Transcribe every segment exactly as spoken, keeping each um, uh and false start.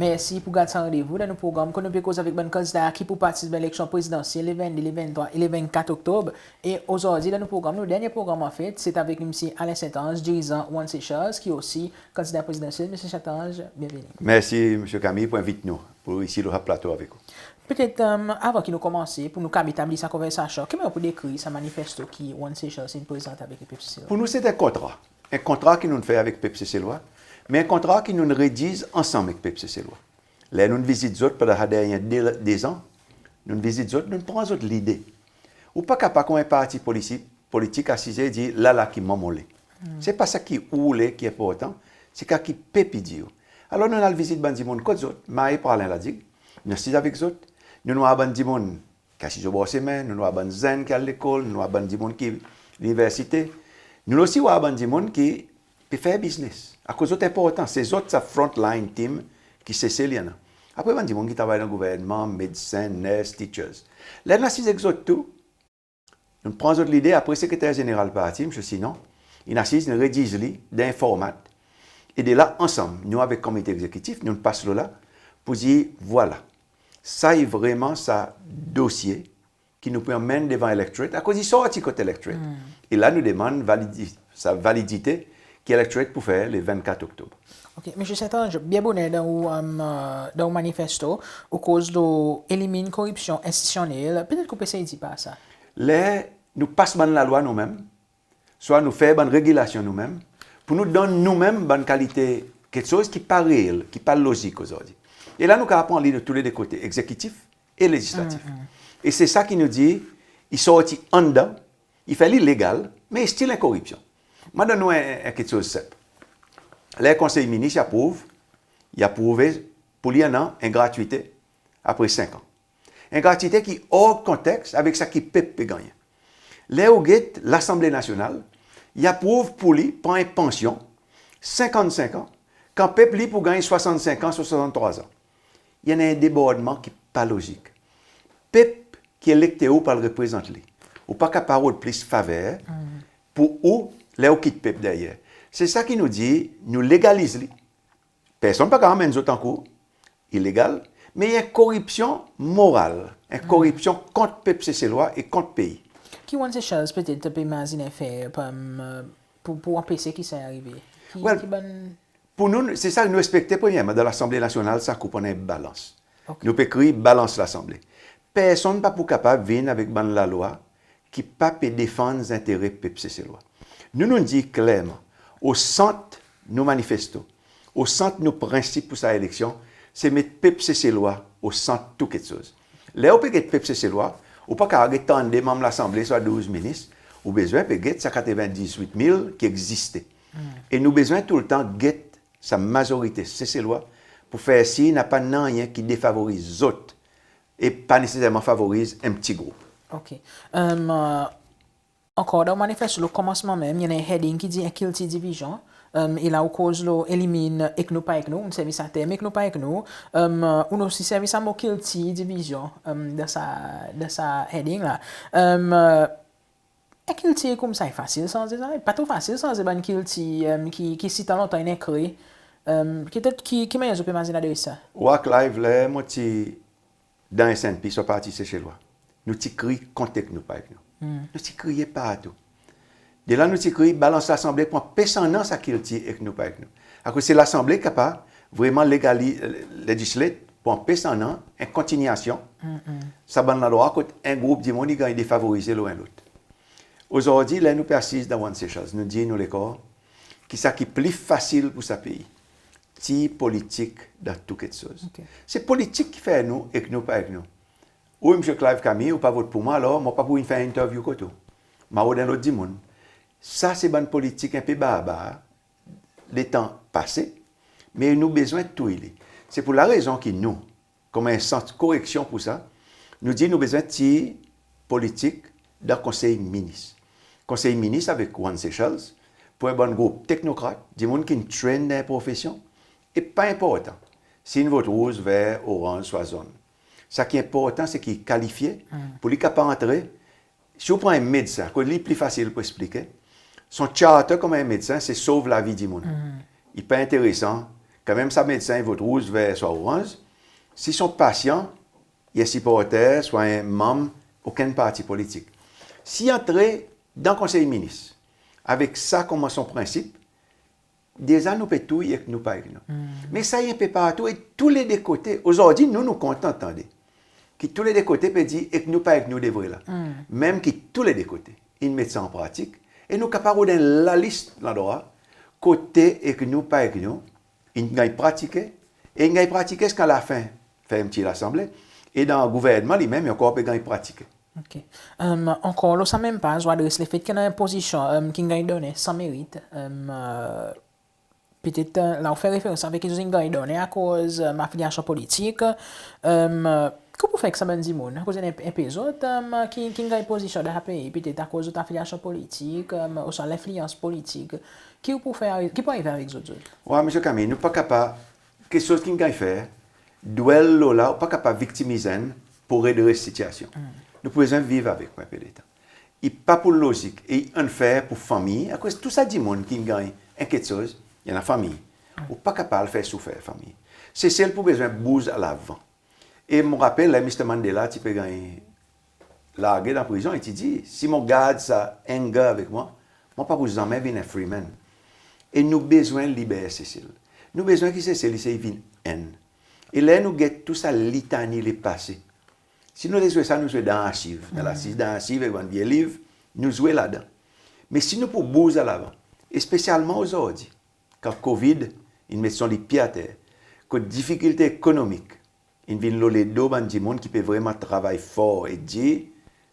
Mersi pour gard sa randevou dan nou progranm kot nou pe koz avek bann kandida ki pou partisip dan eleksyon prezidansyel le vennde, le venntrwa e le vennkat Oktob. E ozordi dan nou progranm, nou dernyen progranm anfet, se avek Msye Alain Saint-Ange, dirizan One Seychelles, ki osi kandida prezidansyel. Msye Saint-Ange, byenveni. Mersi, Msye Camille, pour envit nou pour isi lo plato avek ou. Petet, e, avan ki nou konmanse, pour nou kapab etabli sa konversasyon, ki mannyer ou pou dekrir sa manifesto ki One Seychelles in prezant avek pep Seselwa? Pour nou, se en kontra. En kontra ki nou'n fer avek pep Seselwa, me en kontra ki nou'n rediz ansanm ek pep Seselwa. Ler nou'n vizit zot pandan sa dernyen de, dezan, nou'n vizit zot, nou'n pran zot lide. Ou pa kapab konman en parti polisi-, politik asize e dir, la, la ki mwan mon le. Se pa sa ki ou le ki enportan, se sa ki pep i dir ou. Alor, nou'n al vizit bann dimoun kot zot, Mahe, Praslin, La Digue, nou'n asiz avek zot, nou'n war bann dimoun ki asiz o bor semen, nou'n war bann zenn ki al lekol, nou'n war bann dimoun ki liniversite, nou'n osi war bann dimoun ki pe fer biznes. Akoz zot enportan, se zot sa frontline team ki Sesel i annan. Apre bann dimoun ki travay dan gouvernman, medsen, nurse, teachers. Ler nou'n asiz ek zot tou, nou'n pran zot lide, apre sekreter zeneral parti, Msye Sinon, in asiz, in rediz li dan en format. E de la ansanm, nou avek komite egzekitif, nou'n pas lo la pour dir, vwala, sa i vreman sa dosye ki nou pou anmenn devan electorate, akoz i sorti kot electorate. E la nou demann validi-, sa validite ki electorate pou fer le vennkat Oktob. Ok, Msye Saint-Ange, byen boner dan ou, e, dan ou manifesto, ou koz lo elimin koripsyon enstitisyonnel, petet ki ou pe esey dir par sa? Ler nou pas bann lalwa nou menm, swa nou fer bann regilasyon nou menm, pour nou donn nou menm bann kalite keksoz ki pa reel, ki pa lozik ozordi. E la nou kapab pran li de tou le de kote, egzekitif e lezislatif. E se sa ki nou dir, i sorti andan, i fer li legal, me i still en koripsyon. Mon a donn ou en, en keksoz senp. Ler Konsey Minis i aprouv, i aprouve pour li annan en gratwite apre senk an. En gratwite ki or konteks avek sa ki pep pe gannyen. Ler ou get Lasanble Nasyonal, i aprouv pour li pran en pansyon senkannsenk an, kan pep li pou ganny swasannsenk an, swasanntrwa an. I annan en debordman ki pa lozik. Pep ki elekte ou pou al reprezant li. Ou pa kapab rod plis faver pour ou ler ou kit pep deryer. Se sa ki nou dir, nou legaliz li. Personn pa kapab anmenn zot ankour, ilegal, me i en koripsyon moral, en koripsyon kont pep Seselwa e kont pei. Ki One Seychelles petet pe mazinen fer, e, pour, pour anpese ki sa i arive? Ki, well, ki bann... Pour nou, se sa nou ekspekte premyerman dan Lasanble Nasyonal, sa koup annan en balans. Ok. Nou pe kriy balans Lasanble. Personn pa pou kapab vin avek bann lalwa ki pa pe defann zentere pep Seselwa. Nou, nou'n dir klerman, o sant nou manifesto, o sant nou prensip pour sa eleksyon, se met pep Seselwa o sant tou keksoz. Ler ou pe get pep Seselwa, ou pa kapab get trannde manm Lasanble, swa douz minis, ou bezwen pe get sa katreven-dizwit mil ki egziste. E nou bezwen toultan get sa mazorite Seselwa pour fer sir napa nanryen ki defavoriz zot e pa neseserman favoriz en pti group. Ok. E, ankor dan ou manifesto, lo konmansman menm, i annan en heading ki dir en kiltir divizyon. E, e la ou koz lo elimin ek nou pa ek nou, ou'n servi sa term ek nou pa ek nou. E, ou'n osi servi sa mo kiltir divizyon, e, dan sa, dan sa heading la. E, en kiltir koumsa, i fasil sanze sa? I pa tro fasil sanze bann kiltir, e, ki, ki sitan lontan in ankre. E, petet ki, ki mannyer zot pe mazinen adres sa? Ou a Clive, ler mon ti dan SNP, swa Parti Seselwa, nou ti kriy kont ek nou pa ek nou. Nou ti kriye partou. De la nou ti kriy balans Lasanble pour anpes annan sa kiltir ek nou pa ek nou. Akoz se Lasanble ki kapab vreman legali-, legislate pour anpes annan en kontinyasyon sa bann landrwa kot en group dimoun i ganny defavorize lo en lot. Ozordi, ler nou pe asiz dan One Seychelles, nou dir nou lekor ki sa ki pli fasil pour sa pei, tir politik dan tou keksoz. Ok. Se politik ki fer nou ek nou pa ek nou. Ou, Msye Clive Camille, ou pa vot pour mwan, alor mon pa pou vin fer interview kot ou. Mon a rod en lot dimoun. Sa se bann politik en pe barbar letan pase, me nou bezwen touy li. Se pour larezon ki nou, konman en sant koreksyon pour sa, nou dir nou bezwen tir politik dan Konsey Minis. Konsey Minis avek One Seychelles, pour en bann group teknokrat, dimoun ki'n train dan en profesyon, e pa enportan si in vot rouz, ver, oranz, swa zonn. Sa ki enportan, se ki i kalifye pour li kapab antre. Si ou pran en medsen, akoz li pli fasil pour eksplike, son charter konman en medsen, se sov lavi dimoun. I pa enteresan kanmenm sa medsen i vot rouz, ver, swa oranz, si son pasyan i en siporter, swa en manm okenn parti politik. Si i antre dan Konsey Minis avek sa konman son prensip, deza nou pe touy ek nou pa ek nou. Me sa i en pe partou e tou le de kote. Ozordi nou, nou kontan tande ki tou le de kote pe dir ek nou pa ek nou devret la. Menm ki tou le de kote in met sa an pratik, e nou kapab rod en lalis landrwa kote ek nou pa ek nou in ganny pratike, e in ganny pratike ziska lafen fermtir Lasanble, e dan gouvernman li menm i ankor pe ganny pratike. OK. Ankor lo sa menm paz, ou adres lefet ki annan en pozisyon ki'n ganny donnen san merit. Petet la ou fer referans avek keksoz ki'n ganny donnen akoz afilyasyon politik. Ki ou pou fer ek sa bann dimoun, akoz en, en pe zot ki, ki'n ganny pozisyon dan sa pei, petet akoz zot afilyasyon politik, oswa lenfliyans politik. Ki ou pou fer, ki pou arive avek zot, zot? Wi, Msye Camille, nou pa kapab, keksoz ki'n ganny fer, dwel lo la, ou pa kapab viktimiz enn pour redres sitiasyon. Nou pou bezwen viv avek pour en pe letan. I pa pour lozik, e i anfer pour fanmir, akoz tou sa dimoun ki'n ganny en keksoz, i annan fanmir. Ou pa kapab al fer soufer fanmir. Sesel pou bezwen bouz alavan. E mon rapel ler Mister Mandela ti pe ganny large dan prizon, i ti dir, si mon gard sa anger avek mwan, mon pa pou zanmen vin en free man. E nou bezwen liber Sesel. Nou bezwen ki Sesel i sey vin enn. E ler nou get tou sa litani lepase, si nou le zwe sa, nou zwe dan arsiv. Dan lasiz dan arsiv, ek bann vye liv, nou zwe ladan. Me si nou pou bouz alavan, espesyalman ozordi, kan COVID in met son lipye ater, kot difikilte ekonomik in vin lo ledo bann dimoun ki pe vreman travay for e dir,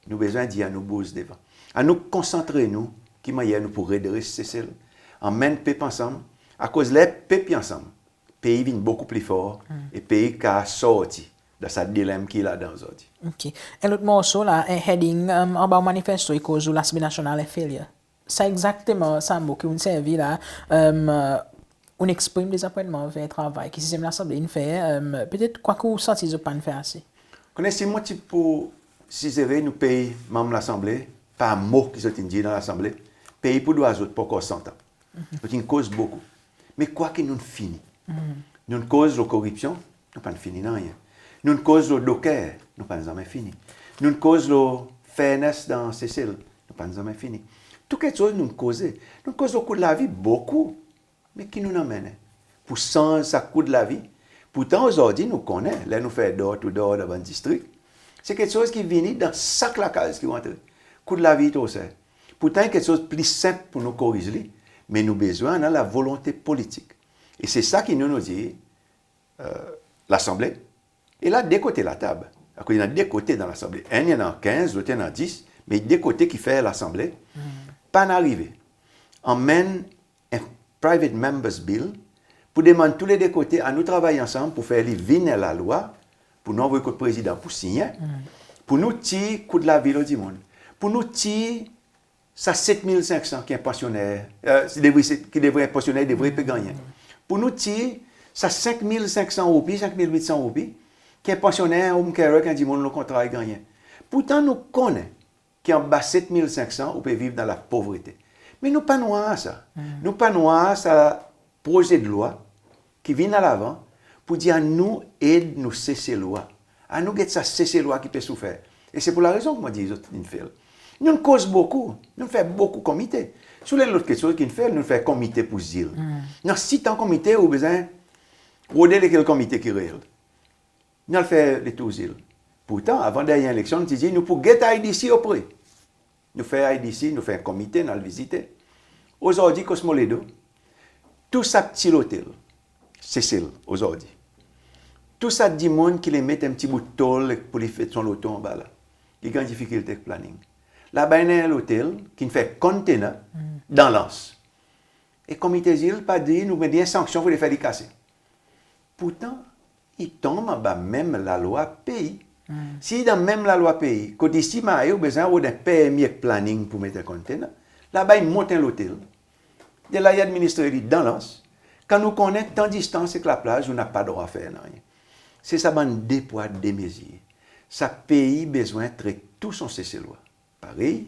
nou bezwen dir annou bouz devan. Annou konsantre nou ki mannyer nou pou redres Sesel, anmenn pep ansanm, akoz ler pep i ansanm, pei i vin bokou pli for, e pei i kapab sorti dan sa dilenm ki i ladan ozordi. OK. En lot morso la, en heading anba ou manifesto i koz ou Lasanble Nasyonal en failure. Sa egzakteman sa mo ki ou'n servi la, ou'n eksprim dezapwentman anver travay ki sistenm Lasanble in fer, petet kwa ki ou santi zot pa'n fer ase? Konnen, si mon ti pou sizere nou pey manm Lasanble par mo ki zot in dir dan Lasanble, pei pou dwa zot pou ankor san tan. Zot in koz bokou. Me kwa ki nou'n fini? Nou'n koz lo koripsyon, nou pa'n fini nanryen. Nou'n koz lo doker, nou pa'n zanmen fini. Nou'n koz lo fairness dan Sesel, nou pa'n zanmen fini. Tou keksoz nou'n koze. Nou'n koz lo kou lavi bokou. Me ki nou'n anmennen pour sanz sa kou lavi? Pourtan ozordi nou konnen, ler nou fer door to door dan bann distrik, se keksoz ki vini dan sak lakaz ki ou antre. Kou lavi tro ser. Pourtan i keksoz pli senp pour nou koriz li, me nou bezwen annan lavolonte politik. E se sa ki nou, nou dir, Lasanble, e la de kote latab. Akoz i annan de kote dan Lasanble. Enn i annan kenz, lot i annan dis, me de kote ki fer Lasanble pa'n arive anmenn en Private Members Bill pour demann tou le de kote annou travay ansanm pour fer li vin en lalwa pour nou anvoy kot Prezidan pour sinyen, pour nou tir kou lavi lo dimoun, pour nou tir sa set mil senk san ki en pansyoner, ki devret, ki devret, en pansyoner devret pe gannyen. Pour nou tir sa senk mil senk san roupi, senk mil wit san roupi ki en pansyoner, en home carer, ki en dimoun lo kontra i gannyen. Pourtan nou konnen ki anba set mil senk san ou pe viv dan lapovrete. Me nou pa'n war sa. Nou pa'n war sa prozedlwa ki vin alavan pour dir annou ed nou Seselwa. Annou get sa Seselwa ki pe soufer. E se pour larezon ki mon dir zot in fail. Nou'n koz bokou, nou'n fer bokou komite. Si ou le lot keksoz ki'n fer, nou'n fer komite pour zil. Annan sitan komite, ou bezwen rode lekel komite ki reel. Nou al fer letour zil. Pourtan avan dernyen eleksyon nou ti dir nou pou get IDC opre. Nou fer IDC, nou fer komite, nou al vizite. Ozordi, kosmoledo, tou sa pti lotel Sesel ozordi, tou sa dimoun ki le met en pti bout tol pour li fer son loto anba la, li ganny difikilte ek planning. Laba i annan en lotel ki'n fer container dan lans. E komite zil pa dir nou met li en sanksyon, fodre fer li kase. Pourtan i tonm anba menm lalwa pei. Si dan menm lalwa pei, kot isi Mahe ou bezwen rod en permi ek planning pour met en container, laba i mont en lotel. De la i administre li dan lans, kan nou konnen tan distans ek laplaz ou napa drwa fer nanryen. Se sa bann de pwa de mezir. Sa pei bezwen tret tou son Seselwa parey,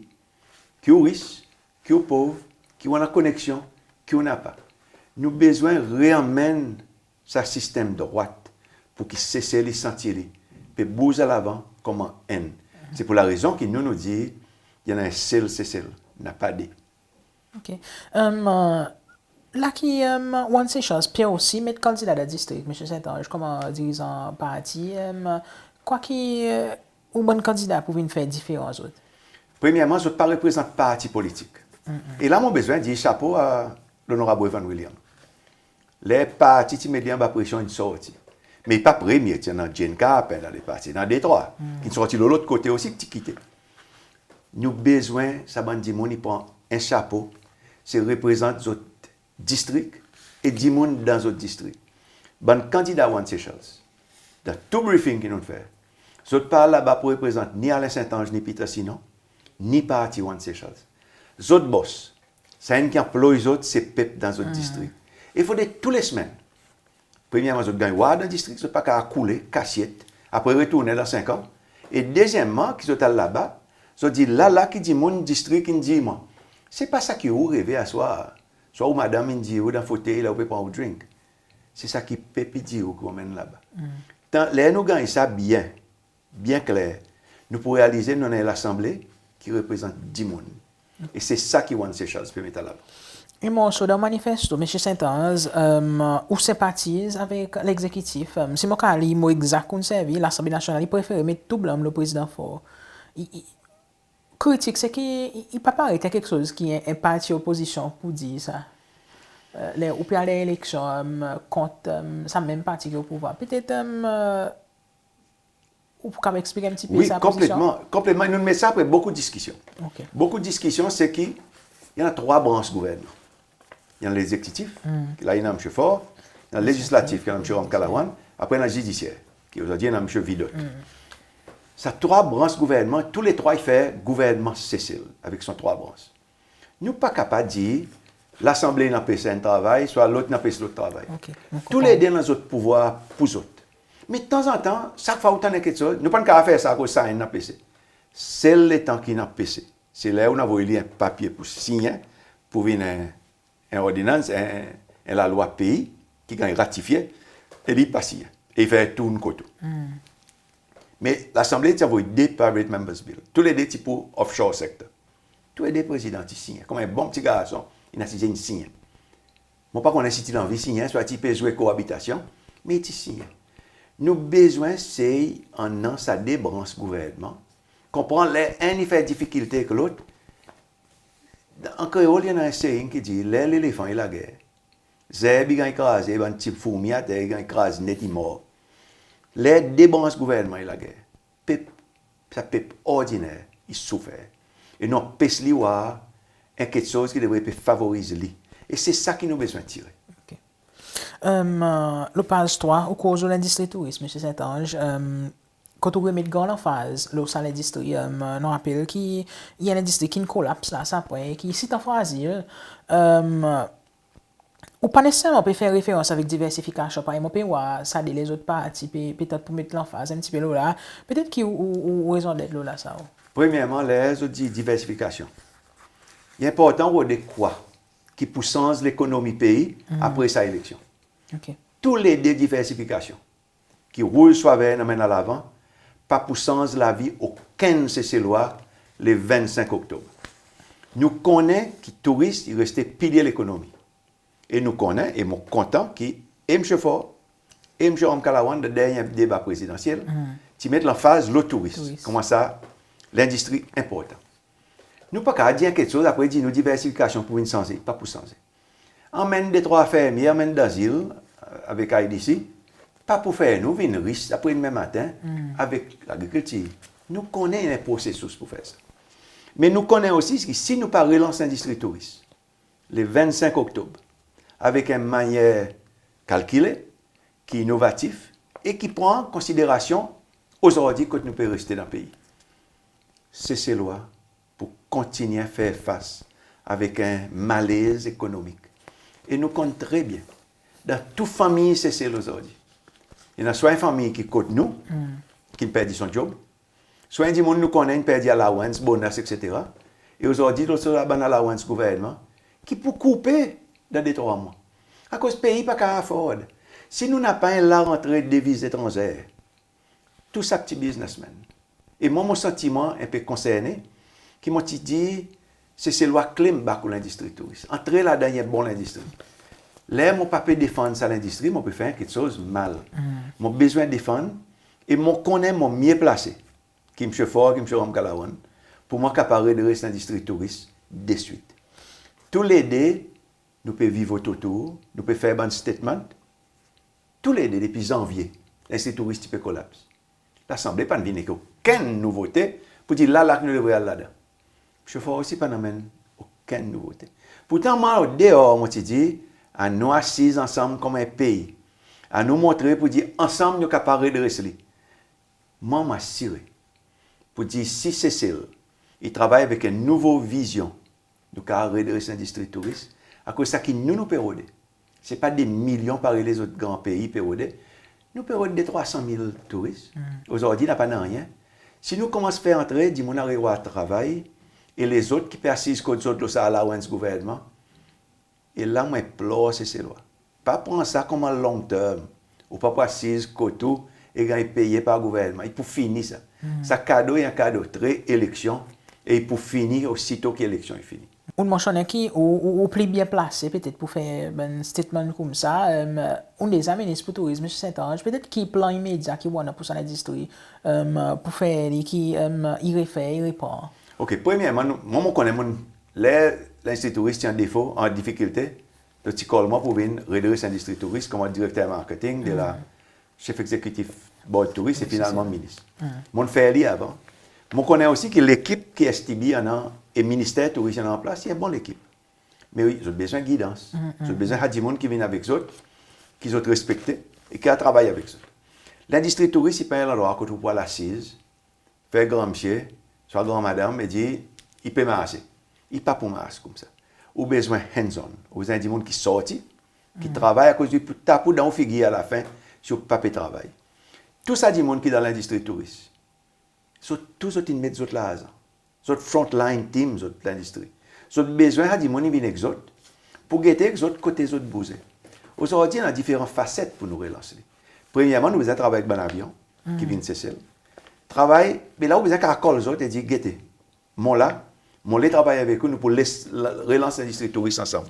ki ou ris, ki ou pov, ki ou annan koneksyon, ki ou napa. Nou bezwen re anmenn sa sistenm drwat pour ki Sesel i santi li pe bouz alavan konman enn. Se pour larezon ki nou, nou dir, i annan en sel Sesel, napa de. OK. Em, la ki, em, One Seychelles pe osi met kandida dan distrik, Msye St Ange, konman dirizan parti, em, kwa ki, e, ou bann kandida pou vin fer diferan zot? Premyerman, zot pa reprezant parti politik. E la mon bezwen dir chapo a Onorab Waven William. Ler parti ti met li anba presyon, in sorti. Me i pa premye, ti annan Jane Carpenter dan le parti, annan de trwa ki'n sorti lo lot kote osi, ti kite. Nou bezwen sa bann dimoun i pran en chapo, se reprezant zot distrik e dimoun dan zot distrik. Bann kandida One Seychelles, dan tou briefing ki nou'n fer, zot pa laba pour reprezant ni Alain St Ange, ni Peter Sinon, ni parti One Seychelles. Zot bos, sa enn ki anploy zot, se pep dan zot distrik. E fodre tou le semenn, premyerman, zot ganny war dan distrik, zot pa kapab koule, kasyet, apre retournen dan senk an. E dezyenmman, ki zot al laba, zot dir, la, la ki dimoun distrik in dir mwan. Se pa sa ki ou reve aswar. Swa ou madanm in dir ou dan fotey la ou pe pran ou drink. Se sa ki pep i dir ou ki ou anmenn laba. Tan, ler nou ganny sa byen, byen kler, nou pou realize nou annan en Lasanble ki reprezant dimoun. E se sa ki One Seychelles pe met alavan. E mon sot dan manifesto, Msye St Ange, em, ou senpatiz avek legzekitif. Em, si mon kapab lir mo egzak ou'n servi, Lasanble Nasyonal i prefere met tou blanm lo Prezidan Faure. I, i, kritik se ki i, i pa paret en keksoz ki en, en parti opozisyon pou dir sa. E, ler ou pe al eleksyon, em, kont, em, sa menm parti ki o pouvwar. Petet, em, e, ou pou kapab eksplike en pti pe sa pozisyon? Wi, konpletman, konpletman. Nou'n met sa apre bokou diskisyon. OK. Bokou diskisyon, se ki i annan trwa brans gouvernman. I annan legzekitif, ki la i annan Msye Faure, i annan lezislatif, ki annan Msye Ramkalawan, apre i annan zidisyer, ki ozordi i annan Msye Vidot. Sa trwa brans gouvernman, tou le trwa i fer gouvernman Sesel avek son trwa brans. Nou pa kapab dir Lasanble in anpes enn travay, swa lot in anpes lot travay. OK, mon konpran. Tou le de annan zot pouvwar pour zot. Me tanzantan, sak fwa ou tann en keksoz, nou pa'n kapab fer sa akoz sa enn in anpese. Sel letan ki in anpese, se ler ou'n anvoy li en papye pour sinyen, pour vin en, en ordinans, en, en lalwa pei ki ganny ratifye, e li pa sinyen. E i fer tourn kot ou. Me Lasanble ti anvoy de private members bill. Tou le de ti pour offshore sector. Tou le de Prezidan ti sinyen. Konman en bon pti garson, in asize in sinyen. Mon pa konnen si ti anvi sinyen, swa ti pe zwe koabitasyon, me ti sinyen. Nou bezwen sey annan sa de brans gouvernman, konpran ler enn i fer difikilte ek lot. An kreol, i annan en saying ki dir, ler lelefan i lager, zerb i ganny kraze, bann pti fourmi ater i ganny kraz net, i mor. Ler de brans gouvernman i lager, pep, sa pep ordiner i soufer. E nou anpes li war en keksoz ki devret pe favoriz li. E se sa ki nou bezwen tire. OK. Em, lo paz trwa, ou koz lo lendistri touris, Msye St Ange, em, kot ou remet gran lanfaz lo sa lendistri, em, nou rapel ki i en lendistri ki'n kolaps la, sa pwen, ki sitan frazil, em, ou pa neseserman pe fer referans avek diversifikasyon, parey mon pe war sa de lezot parti pe, petet pou met lanfaz en pti pe lo la, petet ki ou, ou, ou, ou rezondet lo la sa ou. Premyerman, ler zot dir diversifikasyon, i enportan rode kwa ki pou sanz lekonomi pei apre sa eleksyon. OK. Tou le de diversifikasyon ki Rouge Soie Vert in anmenn alavan pa pou sanz lavi okenn Seselwa le vennsenk Oktob. Nou konnen ki touris i reste pilye lekonomi. E nou konnen, e mon kontan ki e Msye Faure, e Msye Ramkalawan, dan dernyen deba prezidansyel, ti met lanfaz lo touris. Touris. Konman sa, lendistri enportan. Nou pa kapab dir en keksoz, apre dir nou diversifikasyon pou vin sanze, pa pou sanze. Anmenn de trwa fermye, anmenn dan zil, avek I D C, pa pou fer nou vin ris apre demen maten avek lagrikiltir. Nou konnen i annan en prosesis pou fer sa. Me nou konnen osi ki si nou pa relans lendistri touris le vennsenk Oktob avek en mannyer kalkile, ki inovatif e ki pran konsiderasyon ozordi kot nou pe reste dan pei, Seselwa pou kontinyen fer fas avek en malez ekonomik. E nou konn tre byen, dan tou fanmir Sesel ozordi, i annan swa en fanmir ki kot nou, ki'n perdi son dyob, swa en dimoun nou konnen in perdi allowance, bonus, et cetera. E ozordi, zot resevwar bann allowance gouvernman ki pou koupe dan de trwa mwan. Akoz pei pa kapab afford. Si nou napa en larantre deviz etranzer, tou sa pti biznesmenn. E mwan, mon santi mwan en pe konsernen, ki mon ti dir, Seselwa kle, mon pa pour lendistri touris. Antre ladan, i en bon lendistri. Ler mon pa pe defann sa lendistri, mon pe fer keksoz mal. Mon bezwen defann, e mon konnen mon mye plase ki Msye Faure, ki Msye Ramkalawan, pour mwan kapab redres lendistri touris deswit. Toulede, nou pe viv otour, nou pe fer bann statement, toulede depi Zanvye, lendistri touris ti pe kolaps. Lasanble pa'n vin ek okenn nouvote pour dir la, la ki nou devret al ladan. Msye Faure osi pa'n anmenn okenn nouvote. Pourtan, mwan, o deor, mon ti dir, annou asiz ansanm konman en pei. Annou montre pour dir ansanm nou kapab redres li. Mwan, mon asire pour dir si Sesel i travay avek en nouvo vizyon, nou kapab redres lendistri touris, akoz sa ki nou, nou pe rode, se pa de milyon parey lezot gran pei pe rode. Nou pe rod de trwa san mil touris. Ozordi, napa nanryen. Si nou konmans fer antre, dimoun a revwar travay, e lezot ki pe asiz kot zot lo sa allowance gouvernman, e la mon enplor Seselwa, pa pran sa konman long term. Ou pa pou asiz kot ou e ganny peye par gouvernman. I pou fini sa. Sa kado i en kado tre eleksyon, e i pou fini osito ki eleksyon i fini. Ou'n mansyonnen ki ou, ou, ou pli byen plase petet pour fer bann statement koumsa. Em, ou'n deza minis pour tourizm, Msye St Ange, petet ki plan imedya ki ou annan pour sa lendistri, em, pour fer li ki, em, i refer, i repran? OK, premyerman, nou, mwan, mon konnen moun, ler lendistri touris ti an defo, an difikilte, zot ti call mwan pour vin redres lendistri touris konman direkter marketing, de la, chef egzekitif board touris, e finalman minis. Mon'n fer li avan. Mon konnen osi ki lekip ki STB annan e Minister Touris annan an plas, i en bon lekip. Me wi, zot bezwen gidans. Zot bezwen sa dimoun ki vin avek zot, ki zot respekte, e ki a travay avek zot. Lendistri touris i pa en landrwa kot ou pou al asiz, fer granmsye, swa granmadanm, e dir i pe marse. I pa pou marse koumsa. Ou bezwen hands-on. Ou bezwen dimoun ki sorti, ki travay, akoz i pou tap ou dan ou figir alafen si ou pa pe travay. Tou sa dimoun ki dan lendistri touris, zot tou, zot in met zot larzan. Zot frontline team, zot lendistri. Zot bezwen sa dimoun i vin ek zot pour gete ek zot kote zot bouze. Ozordi, annan diferan faset pour nou relans li. Premyerman, nou bezwen travay ek bann avyon ki vin Sesel. Travay, me la ou bezwen kapab call zot e dir, gete, mon la, mon le travay avek ou, nou pou les, la, relans lendistri touris ansanm.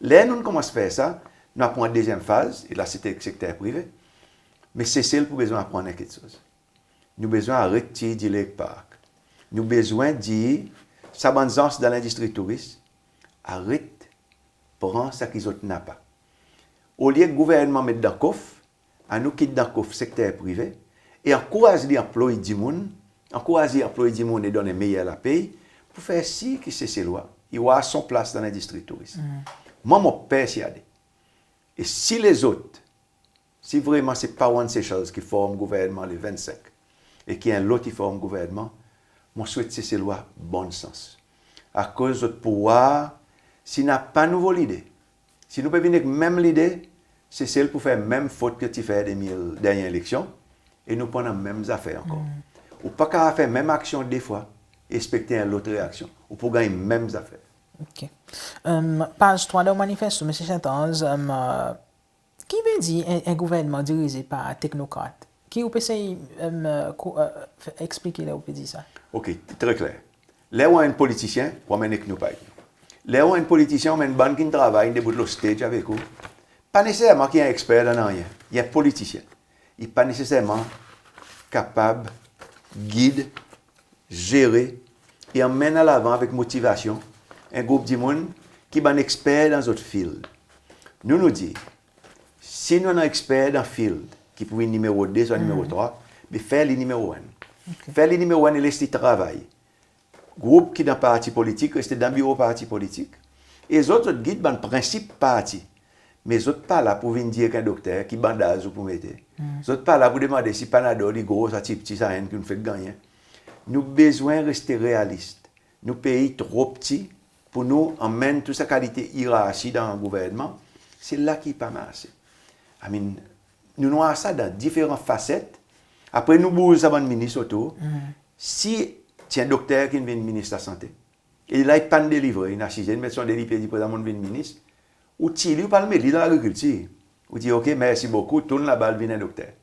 Ler nou'n konmans fer sa, nou a pran dezyenm faz, e la se te sekter prive. Me Sesel pou bezwen aprann en keksoz. Nou bezwen aret tir dile ek park. Nou bezwen dir sa bann zans dan lendistri touris, aret pran sa ki zot napa. Olye gouvernman met dan kof, annou kit dan kof sekter prive, e ankouraz li anploy dimoun, ankouraz li anploy dimoun e donn en meyer lapey, pour fer sir ki Seselwa i war son plas dan lendistri touris. Mwan, mon persyade. E si lezot, si vreman se pa One Seychelles ki form gouvernman le vennsenk, e ki en lot i form gouvernman, mon swet Seselwa bonn sans. Akoz zot pou war, si napa nouvo lide, si nou pe vin ek menm lide, Sesel pou fer menm fot ki ti fer de mil, dernyen eleksyon, e nou pou annan menm zafer ankor. Ou pa kapab fer menm aksyon de fwa, ekspekte en lot reaksyon. Ou pou ganny menm zafer. OK. Em, paz trwa dan ou manifesto, Msye St Ange, em, ki vedir en, en gouvernman dirize par teknokrat? Ki ou pe esey, em, ko-, e, eksplike ler ou pe dir sa? OK, tre kler. Ler ou annan en politisyen, ou anmenn ek nou, pa ek nou. Ler ou annan en politisyen, ou anmenn bann ki'n travay, debout lo stage avek ou, pa neseserman ki i en eksper dan nanryen, i en politisyen. I pa neseserman kapab gid, zere e anmenn alavan avek motivasyon en group dimoun ki bann eksper dan zot field. Nou, nou dir, si nou annan eksper dan field ki pou vin nimero de, swa nimero trwa, be fer li nimero enn. Fer li nimero enn e les li travay. Group ki dan parti politik, reste dan biro parti politik. E zot, zot gid bann prensip parti. Me zot pa la pour vin dir ek en dokter ki bandaz ou pou mete. Zot pa la pour demande si Panadol i gro, sa ti pti, sa enn ki ou'n fek gannyen. Nou bezwen reste realis. Nou pei tro pti pour nou anmenn tou sa kalite ierarchi dan gouvernman. Se la ki pa marse. I mean, nou, nou war sa dan diferan faset. Apre nou bouz sa bann minis otour. Si ti en dokter ki'n vin minis lasante, e la i pa'n delivre, in asize, in met son de lipye, dir prezan mon'n vin minis, ou tir li, ou pa al met li dan lagrikiltir. Ou dir, "OK, mersi bokou," tourn laba, al vin en dokter.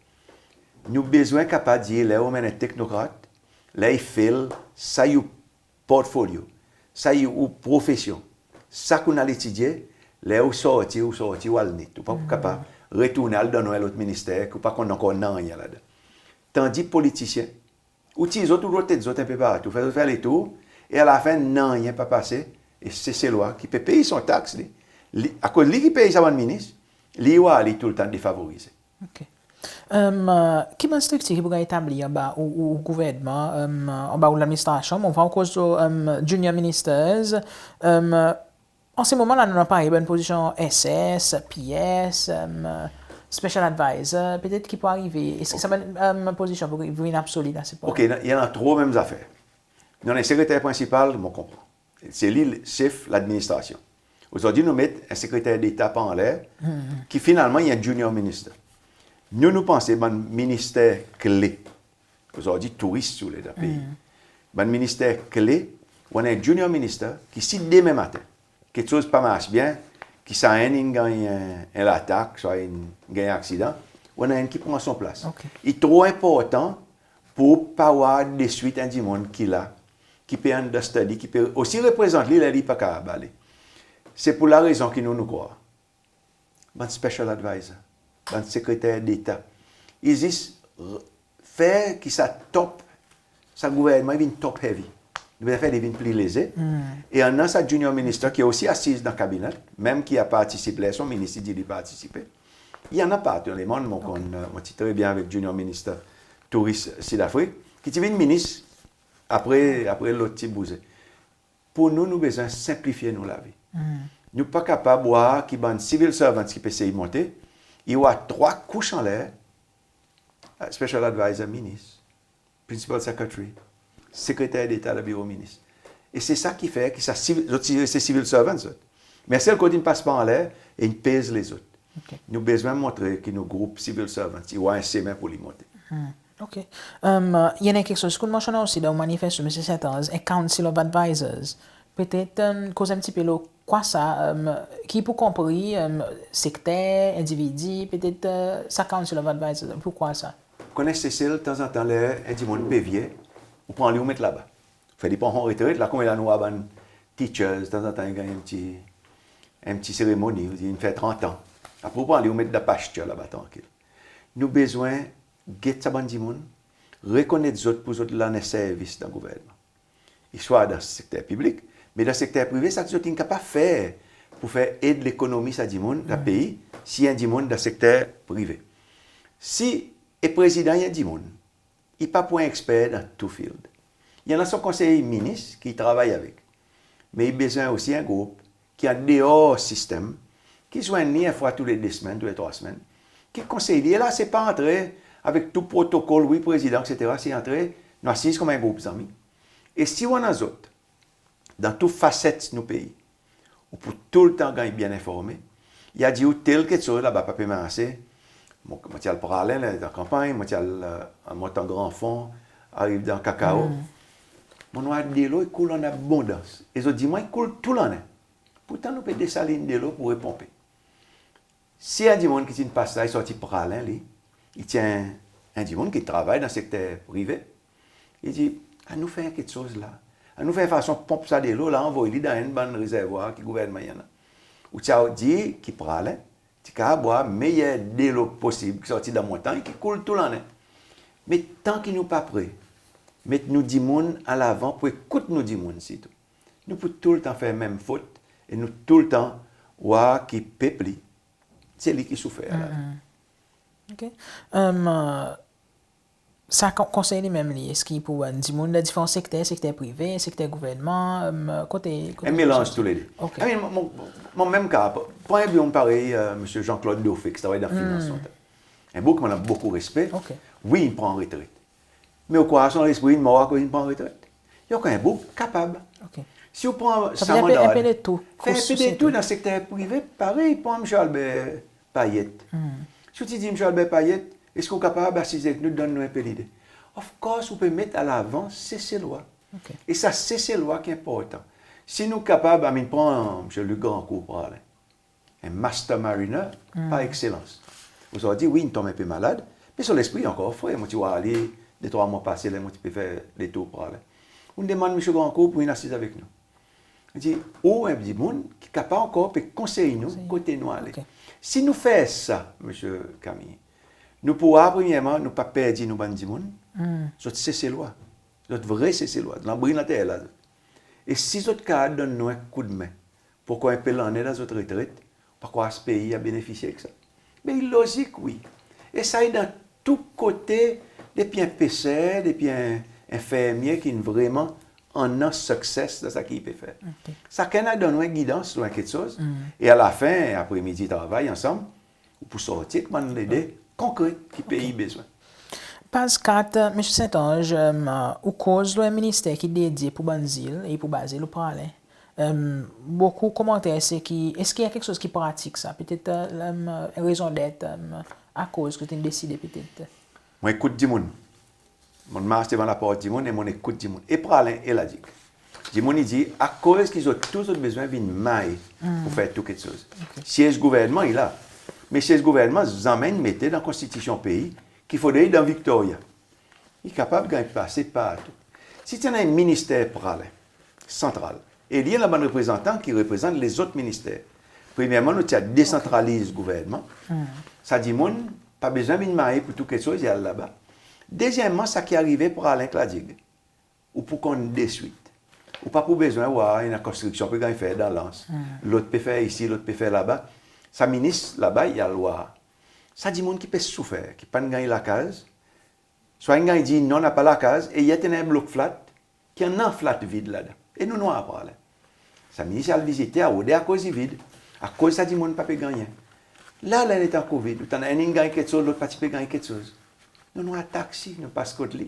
Nou bezwen kapab dir, ler ou anmenn en teknokrat, ler i fail, sa i ou portfolyo, sa i ou profesyon, sa ki ou'n al etidye, ler ou sorti, ou sorti, ou al net. Ou pa pou kapab retourn al dan en lot minister ki ou pa konn ankor nanryen ladan. Tandis politisyen, ou tir zot, ou rotate zot en pe partou, fer zot fer letour, e alafen, nanryen pa pase, e Seselwa ki pe pey son taks, li, li, akoz li ki pey sa bann minis, li, ou war li toultan defavorize. OK. Em, ki bann striktir ki pou ganny etabli anba ou, ou, ou gouvernman, em, anba ou ladministrasyon, mon war ou koz lo, em, junior ministers, em, an se moman la nou annan parey bann pozisyon S S, P S, em, special advisor, petet ki pou arive? Eski sa bann, em, pozisyon pou vin absoli dan se... OK, i annan tro menm zafer. Nou annan sekreter prensipal, mon konpran. Se li sef ladministrasyon. Ozordi nou met en sekreter deta par anler, ki finalman i en junior minister. Nou, nou panse bann minister kle, ozordi touris, si ou le, dan pei. Bann minister kle, ou annan en junior minister ki, si demen maten keksoz pa mars byen, ki sa enn in ganny en, en latak, swa in ganny aksidan, ou annan enn ki pran son plas. OK. I tro enportan pour ou pa war deswit en dimoun ki la, ki pe understudy, ki pe osi reprezant li ler li pa kapab ale. Se pour larezon ki nou, nou krwar bann special advisor, bann sekreter deta, i zis r-, fer ki sa top, sa gouvernman i vin top heavy. Nou bezwen fer li vin pli leze. E annan sa junior minister ki osi asiz dan kabinet, menm ki a partisip, ler son minis i dir li partisipe. I annan partou dan lemonn, mon konn, mon ti tre byen avek junior minister touris Sidafrik, ki ti vin minis apre, apre lot ti bouze. Pour nou, nou bezwen senplifye nou lavi. Nou pa kapab war ki bann civil servants ki pe sey monte, i war trwa kouch anler, special advisor minis, principal secretary, sekreter deta dan biro minis. E se sa ki fer ki sa civil, zot ti reste civil servants, zot. Me sel kot in pas par anler e in pez lezot. OK. Nou bezwen montre ki nou group civil servants i war en semen pour li monte. OK. Em, i annan keksoz ki ou'n mansyonnen osi dan ou manifesto, Msye St Ange, en Council of Advisors. Petet, em, koz en pti pe lo kwa sa, em, ki pou konpri, em, sekter, endividi, petet, e, sa Council of Advisors, poukwa sa? Konnen Sesel, tanzantan ler en dimoun pe vye, ou pran li, ou met laba. Fer li pran son retret, la konmela nou war bann teachers, tanzantan i ganny en pti, en pti seremoni, ou dir in fer trant an. Apre ou pran li, ou met dan pasture laba trankil. Nou bezwen get sa bann dimoun, rekonnet zot pour zot rann servis dan gouvernman. I swa dan sekter piblik, me dan sekter prive, sa ki zot in kapab fer pour fer ed lekonomi sa dimoun dan pei, si en dimoun dan sekter prive. Si e prezidan i en dimoun, i pa pou en eksper dan tou field. I annan son konsey minis ki i travay avek. Me i bezwen osi en group ki an deor sistenm, ki zwenn li en fwa tou le de semenn, tou le trwa semenn, ki konsey li. E la, se pa antre avek tou protokol, wi, prezidan, et cetera. Se antre, nou asiz konman en group zanmi. E si ou annan zot dan tou faset nou pei, ou pou toultan ganny byen enforme. I a dir ou tel keksoz laba pa pe marse. Mon, mon ti al Praslin, la, dan kanpanny, mon ti al, e, montan Gran Fon, ariv dan Kakao. Mon war delo i koul an abondans. E zot dir mwan i koul tou lannen. Pourtan nou pe desalin delo pour reponpe. Si en dimoun ki ti'n pas la, i sorti Praslin li, i ti en, en dimoun ki travay dan sekter prive, i dir, "Annou fer keksoz la. Annou fer fason ponp sa delo la, anvoy li dan enn bann rezervwar ki gouvernman i annan." Ou ti a dir ki Praslin ti kapab war meyer delo posib ki sorti dan montanny, ki koul tou lannen. Me tan ki nou pa pre met nou dimoun an lavan pour ekout nou dimoun sirtou, nou pou toultan fer menm fot e nou toultan war ki pep li, se li ki soufer la. OK. Em, sa kon-, konsey li menm li, eski pou bann dimoun dan diferan sekter, sekter prive, sekter gouvernman, em, kote, kote... En melanz tou le de. OK. I mean, mon, mon, mon menm ka, pran en dimoun parey, e, Msye Jean-Claude Dauphin, ki travay dan finans lontan. En boug ki mon annan bokou respe. OK. Wi, i pran retret. Me ou krwar son lespri in mor akoz in pran retret? I ankor en boug kapab. OK. Si ou pran Samandra, fer en pe de tou dan sekter prive, parey, pran Msye Albert Payet. Si ou ti dir Msye Albert Payet, eski ou kapab asiz avek nou, donn nou en pe lide? Of course, ou pe met an lavan Seselwa. OK. E sa Seselwa ki enportan. Si nou kapab, I mean, pran Msye Luc Grandcourt, Praslin. en master mariner par ekselans. Ozordi, wi, in tonm en pe malad, me son lespri i ankor fre. Mon ti war li de trwa mwan pase, ler mon ti pe fer detour Praslin. Ou'n demann Msye Grandcourt pour vin asiz avek nou. I dir, ou en dimoun ki kapab ankor pe konsey nou kote nou ale. Si nou fer sa, Msye Camille, nou pou war, premyerman, nou pa perdi nou bann dimoun. Zot Seselwa. Zot vre Seselwa. Lanbri later la. E si zot kapab donn nou en koudmen pour ankor en pe lannen dan zot retret, pa krwar sa pei i a benefisye ek sa. Me i lozik, wi. E sa i dan tou kote, depi en peser, depi en, en fermye ki'n vreman annan success dan sa ki i pe fer. Sakenn a donn ou en gidans, ou en keksoz, e alafen, apre midi travay ansanm, ou pou sorti ek bann lide konkret ki pei i bezwen. Paz kat, Msye St Ange, ou koz lo en minister ki dedye pour bann zil e pour baze lo Praslin. Bokou komanter se ki, eski i annan keksoz ki pratik sa? Petet en rezondet, akoz ki zot in deside petet. Mon ekout dimoun. Mon mars devan laport dimoun e mon ekout dimoun. E Praslin e La Digue. Dimoun i dir, akoz ki zot tou zot bezwen vin may pour fer tou keksoz. Syez gouvernman i la. Me syez gouvernman zanmen in mete dan konstitisyon pei ki fodre i dan Victoria. I kapab ganny pase partou. Si ti annan en minister Praslin, santral, e li annan bann reprezantan ki reprezant lezot minister. Premyerman, nou ti a desantraliz gouvernman. Sa dimoun pa bezwen vin may pour tou keksoz, i al laba. Dezyenmman, sa ki arive Praslin ek La Digue, ou pou konn deswit. Ou pa pou bezwen war, i annan konstriksyon pe ganny fer dan Lans. Lot pe fer isi, lot pe fer laba. Sa minis laba, i al war. Sa dimoun ki pe soufer, ki pa'n ganny lakaz, swa in ganny dir non, napa lakaz, e i annan en blok flat, ki annan flat vid ladan. E nou'n war Praslin. Sa minis i al vizite, a rode akoz i vid, akoz sa dimoun pa pe gannyen. La, ler letan Covid, ou tann enn in ganny keksoz, lot pa ti pe ganny keksoz. Nou'n war taksi, nou pas kot li.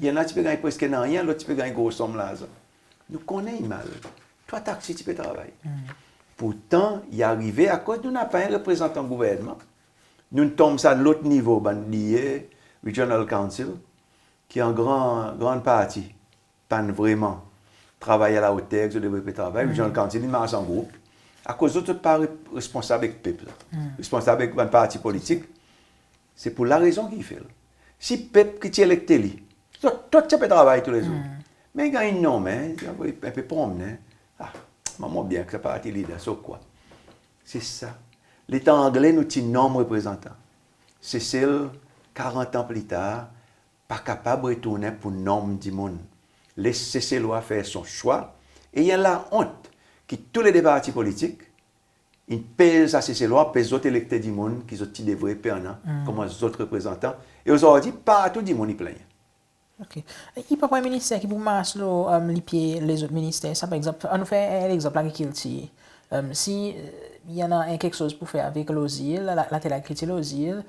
I annan ti pe ganny preske nanryen, lot ti pe ganny gro sonm larzan. Nou konnen i mal. Trwa taksi ti pe travay. Pourtan, i arive akoz nou napa en reprezantan gouvernman. Nou'n tonm sa lot nivo, bann D A, Regional Council, ki an gran, gran parti pa'n vreman travay alaoter ki zot devret pe travay. Regional Council, i mars an group. Akoz zot, zot pa re-, responsab ek pep la. Responsab ek bann parti politik. Se pour larezon ki i fer. Si pep ki ti elekte li, zot, zot ti pe travay toulezour. Me i ganny nonmen, en pe pronmennen. A, manman byen ki sa parti lider, so kwa. Se sa. Letan Angle nou ti nonm reprezantan. Sesel, karant an pli tar, pa kapab retournen pour nonm dimoun. Les Seselwa fer son swa, e i en laont ki toulede parti politik in pez sa Seselwa, pez zot elekte dimoun ki zot ti devret pe annan konman zot reprezantan. E ozordi, partou dimoun i plennyen. Ok. I pa pran en minister ki pou mars lo, em, lipye lezot minister. Sa, par egzanp, annou fer en legzanp lagrikiltir. Em, si, e, i annan en keksoz pour fer avek lozil, la, later lagrikiltir lozil,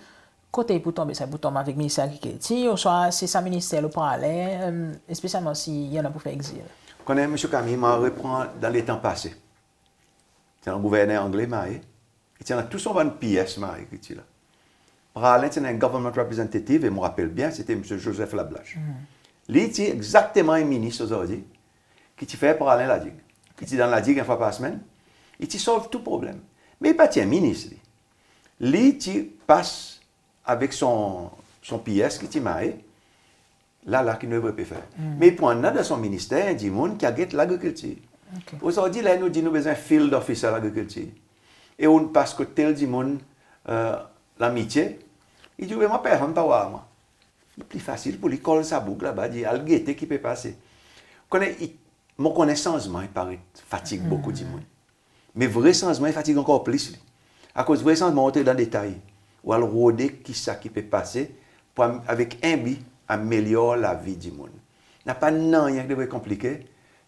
kote i pou tonbe sa? I pou tonm avek minister lagrikiltir, ouswa se sa minister lo Praslin, em, espesyalman si i annan pour fer ek zil? Konnen, Msye Camille, mon repran dan letan pase. Ti annan gouverner Angle Mahe, e ti annan tou son bann P S Mahe ki ti la. Praslin ti annan en government representative, e mon rapel byen, se ti Msye Joseph Lablache. Li ti egzakteman en minis ozordi, ki ti fer Praslin La Digue. Ki ti dan La Digue en fwa par semenn, i ti solv tou problenm. Me i pa ti en minis, li. Li ti pas avek son, son P S ki ti Mahe, la, la ki nou devret pe fer. Me i pou annan dan son minister en dimoun ki a get lagrikiltir. Ok. Ozordi, ler nou dir nou bezwen field officer lagrikiltir, e ou'n pas kot tel dimoun, e, Lamitye, i dir, be mwan, personn pa war mwan. I pli fasil pour li kol sa boug laba, dir, al gete ki pe pase. Konnen, i, mon konnen sanzman i paret fatig bokou dimoun. Me vre sanzman i fatig ankor plis li. Akoz vre sanzman ou antre dan detay. Ou al rode kisa ki pe pase pour am-, avek en bi, amelyor lavi dimoun. Napa nanryen ki devret konplike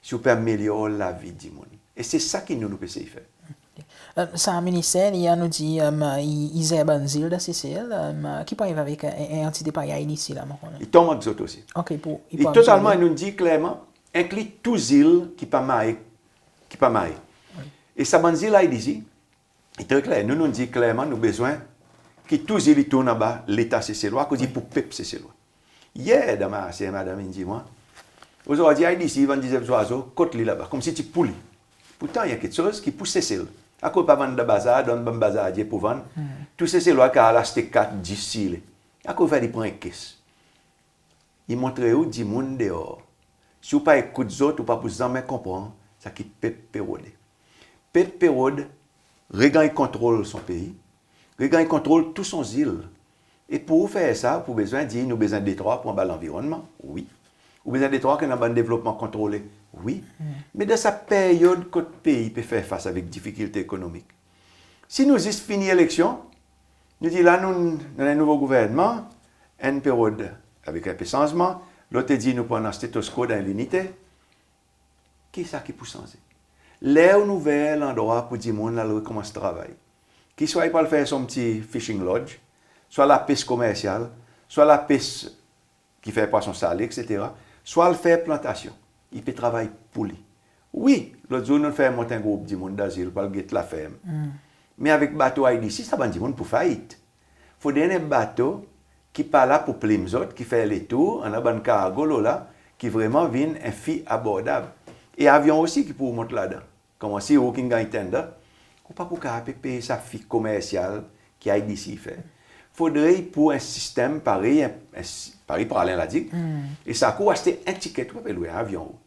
si ou pe amelyor lavi dimoun. E se sa ki nou, nou pe sey fer. Ok. E, sa minister, i annou dir, em, i, i zer bann zil dan Sesel, em, ki pou ariv avek, e, en antite parey I D C la, mon konnen? I tonm avek zot osi. Ok, pou, i totalman, nou dir klerman, enkli tou zil ki pa Mahe, ki pa Mahe. Wi. E sa bann zil I D C, i tre kler. Nou, nou dir klerman, nou bezwen ki tou zil i tourn anba Leta Seselwa, akoz i pou pep Seselwa. Yer, dan marse, madanm in dir mwan, ozordi I D C i vann dizef zwazo, kot li laba, konmsi ti pou li. Pourtan, i annan keksoz ki pou Sesel. Akoz pa vann dan bazar, donn bann bazardye pour vann? Tou Seselwa kapab al aste kat, dis si i le. Akoz fodre i pran en kes? I montre ou dimoun deor. Si ou pa ekout zot, ou pa pou zanmen konpran sa ki pep pe rode. Pep pe rod reganny kontrol son pei, reganny kontrol tou son zil. E pour ou fer sa, ou pou bezwen dir, nou bezwen detrwa pour anba lanvironnman, wi. Ou bezwen detrwa ki annan bann devlopman kontrole, wi. Me dan sa peryod kot pei pe fer fas avek difikilte ekonomik, si nou zis fini eleksyon, nou dir la nou, nou annan en nouvo gouvernman, enn pe rod avek en pe sanzman, lot i dir nou pou annan status quo dan linite, ki sa ki pou sanze? Ler ou'n ouver landrwa pour dimoun al rekonmans travay, ki swa i pou al fer son pti fishing lodge, swa lapes komersyal, swa lapes ki fer pwason sale, etsetera, swa al fer plantasyon, i pe travay pour li. Wi, lot zour nou'n fer mont en group dimoun dan zil pour al get laferm. Me avek bato I D C, sa bann dimoun pou fayit. Fodre annan bato ki pa la pour plim zot, ki fer letour, annan bann kargo lo la, ki vreman vin en fi abordab. E avyon osi ki pou mont ladan. Konman si ou ki'n ganny tender, ou pa pou kapab pe pey sa fi komersyal ki I D C i fer. Fodre i pou en sistenm parey, en, en, parey Praslin la dir, e sa kou ou aste en tiket, ou pa pe lwe avyon ou.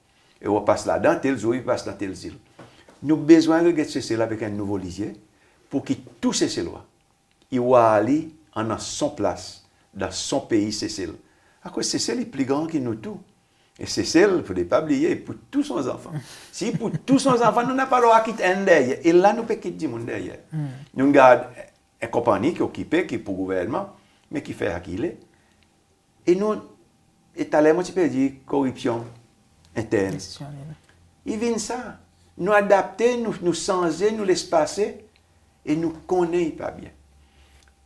E ou pas ladan tel zour, i pas dan tel zil. Nou bezwen reget Sesel avek en nouvo lizye, pour ki tou Seselwa i war li annan son plas dan son pei Sesel. Akoz Sesel i pli gran ki nou tou. E Sesel, fodre pa bliye, i pour tou son zanfan. Si i pour tou son zanfan, nou napa drwa kit enn deryer. E la nou pe kit dimoun deryer. Nou'n gard en konpanni ki okipe, ki pour gouvernman, me ki fer sa ki i le. E nou, e taler mon ti pe dir koripsyon entern. Enstitisyonnel. I vin sa. Nou adapte, nou, nou sanze, nou les pase, e nou konnen i pa byen.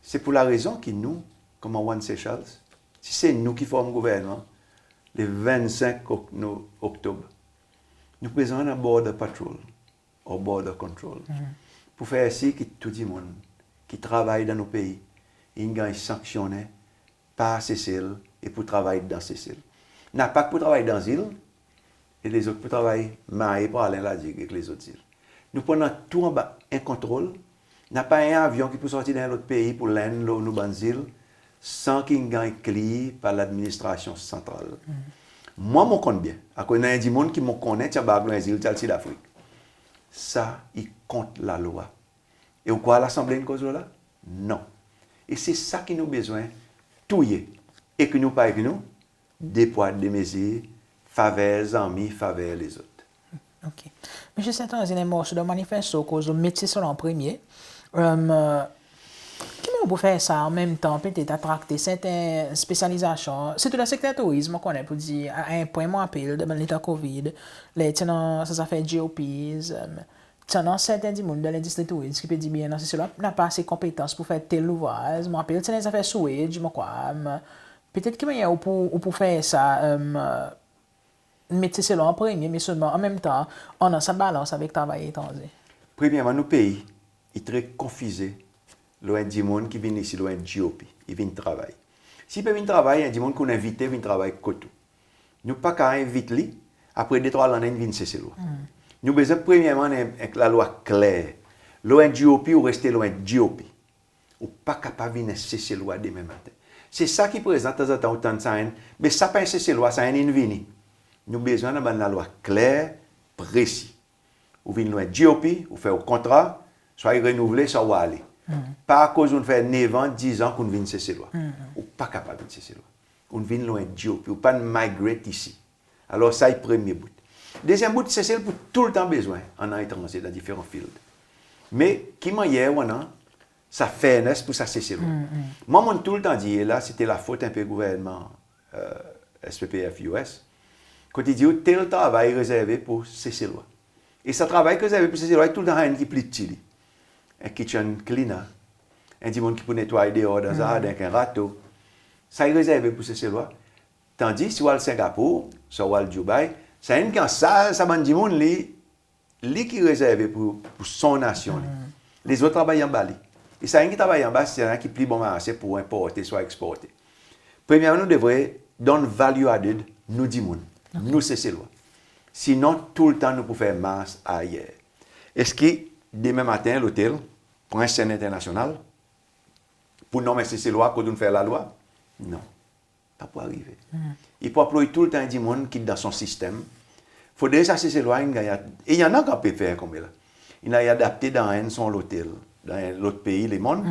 Se pour larezon ki nou, konman One Seychelles, si se nou ki form gouvernman, le vennsenk ok-, nou, Oktob, nou prezan annan Border Patrol or Border Control, pour fer sir ki tou dimoun ki travay dan nou pei in ganny sanksyonnen par Sesel e pou travay dan Sesel. Napa ki pou travay dan zil, e lezot pou travay Mahé, Praslin, La Digue ek lezot zil. Nou pou annan tou anba en kontrol. Napa en avyon ki pou sorti dan en lot pei pour land lo nou bann zil san ki'n ganny clear par ladministrasyon santral. Mwan mon konn byen, akoz annan dimoun ki mon konnen ti anbark lo en zil, ti al Sidafrik. Sa i kont lalwa. E ou krwar Lasanble in koz lo la? Non. E se sa ki nou bezwen touye. Ek nou, pa ek nou, de pwa, de mezir, faver zanmi, faver lezot. Ok. Msye St Ange, annan en morso dan manifesto koz ou met Seselwa an premye. Em, ki mannyer ou pou fer sa, an menm tan petet atrakte serten spesyalizasyon, sirtou dan sekter tourizm, mon konnen pour dir, a en pwen mon rapel, dan letan COVID, ler ti annan sa zafer G O Ps, em, ti annan serten dimoun dan lendistri tourizm ki pe dir, byen, non, Seselwa napa ase konpetans pour fer tel louvraz. Mon rapel ti annan zafer sewage, mon krwar, em, petet ki mannyer ou pou, ou pou fer sa, em, met Seselwa an premye, me selman an menm tan annan sa balans avek travayer etranze? Premyerman, nou pei i tre konfize lo en dimoun ki vin isi lo en G O P, i vin travay. Si i pe vin travay, en dimoun ki ou'n envite vin travay kot ou, nou pa kapab envit li, apre de trwa lannen in vin Seselwa. Nou bezwen premyerman annan en, en lalwa kler. Lo en G O P, ou reste lo en G O P. Ou pa kapab vin en Seselwa demen maten. Se sa ki prezan tanzantan ou tann sa enn, be sa pa en Seselwa, sa enn in vini. Nou bezwen annan bann lalwa kler, presi. Ou vin lo en G O P, ou fer ou kontra, swa i renouvle, swa ou ale. Pa akoz ou'n fer nev an, diz an ki ou'n vin Seselwa. Ou pa kapab vin Seselwa. Ou'n vin lo en G O P, ou pa'n migrate isi. Alor sa i premye bout. Dezyenm bout, Sesel pou toultan bezwen annan etranze dan diferan field. Me ki mannyer ou annan sa fairness pour sa Seselwa? Mwan, mon'n toultan dir, e la se ti lafot en pe gouvernman, e, S P P F U S, kot i dir ou tel travay rezerve pour Seselwa. E sa travay ki rezerve pour Seselwa, i toultan sa enn ki pli pti li. En kitchen cleaner, en dimoun ki pou netway deor dan zarden ek en rato. Sa i rezerve pour Seselwa. Tandis si ou al Singapour, swa ou al Dubai, sa enn ki ansarz sa bann dimoun, li, li ki rezerve pour, pour son nasyon li. Lezot travay anba li. E sa enn ki travay anba, se sa ki pli bon marse pour enporte swa eksporte. Premyerman, nou devret donn value added nou dimoun, nou Seselwa. Sinon, toultan nou pou fer mars ayer. Eski demen maten lotel pran en senn enternasyonal pour nonm en Seselwa akoz ou'n fer lalwa? Non. Pa pou arive. I pou anploy toultan dimoun ki dan son sistenm. Fodre sa Seselwa in ganny ad-, e i annan ki pe fer konmela. In al adapte dan enn son lotel, dan en lot pei lemonn.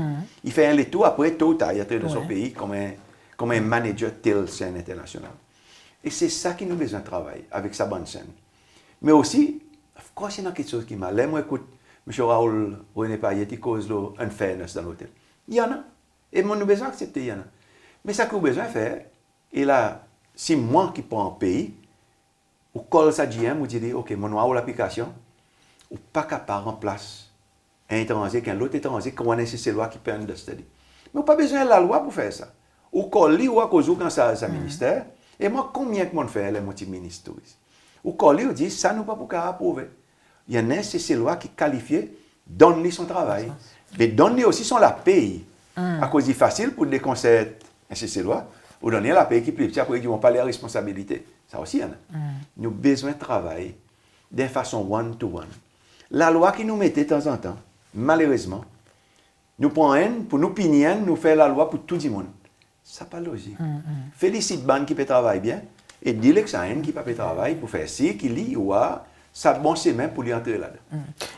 I fer en letour, apre to ou tar i antre dan son pei konman, konman manager tel senn enternasyonal. E se sa ki nou bezwen travay avek sa bann senn. Me osi, of course, i annan keksoz ki mal. Ler mon ekout Msye Raoul René Payet i koz lo unfairness dan lotel. I annan. E mon, nou bezwen aksepte i annan. Me sa ki ou bezwen fer, e la, si mwan ki pran pei, ou call sa GM, ou dir li, "OK, mon'n war ou laplikasyon, ou pa kapab ranplas en etranze, en lot etranze, konman en Seselwa ki pe understudy." Me ou pa bezwen lalwa pour fer sa. Ou call li, ou akoz ou ki ansarz sa minister, e mwan konbyen ki mon'n fer ler mon ti minis touris. Ou call li, ou dir, "Sa nou pa pou kapab aprouve." I annan en Seselwa ki kalifye, donn li son travay. Me donn li osi son lapey. Akoz i fasil pour dekonsert en Seselwa, ou donn li en lapey ki pli pti, apre i dir, "Mon pa le responsabilite." Sa osi i annan. Nou bezwen travay dan fason one to one. Lalwa ki nou mete tanzantan, malerezman, nou pran enn, pour nou pini enn, nou fer lalwa pour tou dimoun. Sa pa lozik. Felisit bann ki pe travay byen, e dir leksyen ki pa pe travay pour fer sir ki li i war sa bon semen pour li antre ladan.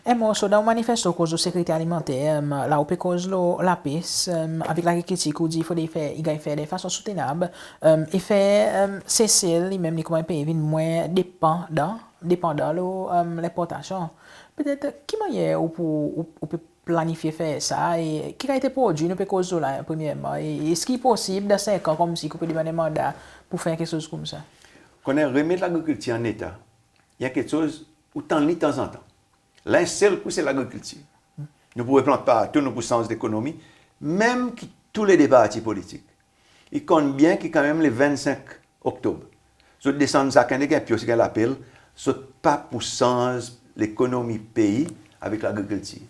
En morso dan ou manifesto ou koz lo sekirite alimanter, la ou pe koz lo lapes, avek lagrikiltir ki ou dir fodre fer, i ganny fer dan fason soutenab, e fer Sesel li menm li konman en pei vin mwen depandan, depandan lo lenportasyon. Petet ki mannyer ou pou, ou, ou pe planifye fer sa, e ki kalite prodwi nou pe koz lo la, premyerman, e eski i posib dan senk an konmsi ki ou pe demann en manda pour fer keksoz koumsa? Konnen remet lagrikiltir an eta, i en keksoz ou tann li tanzantan. La en sel kou se lagrikiltir. Nou pou replant partou, nou pou sanz lekonomi, menm ki tou le de parti politik. I konn byen ki kanmenm le vennsenk Oktob, zot desann sakenn ek en pyos ek en lapel, zot pa pou sanz lekonomi pei avek lagrikiltir.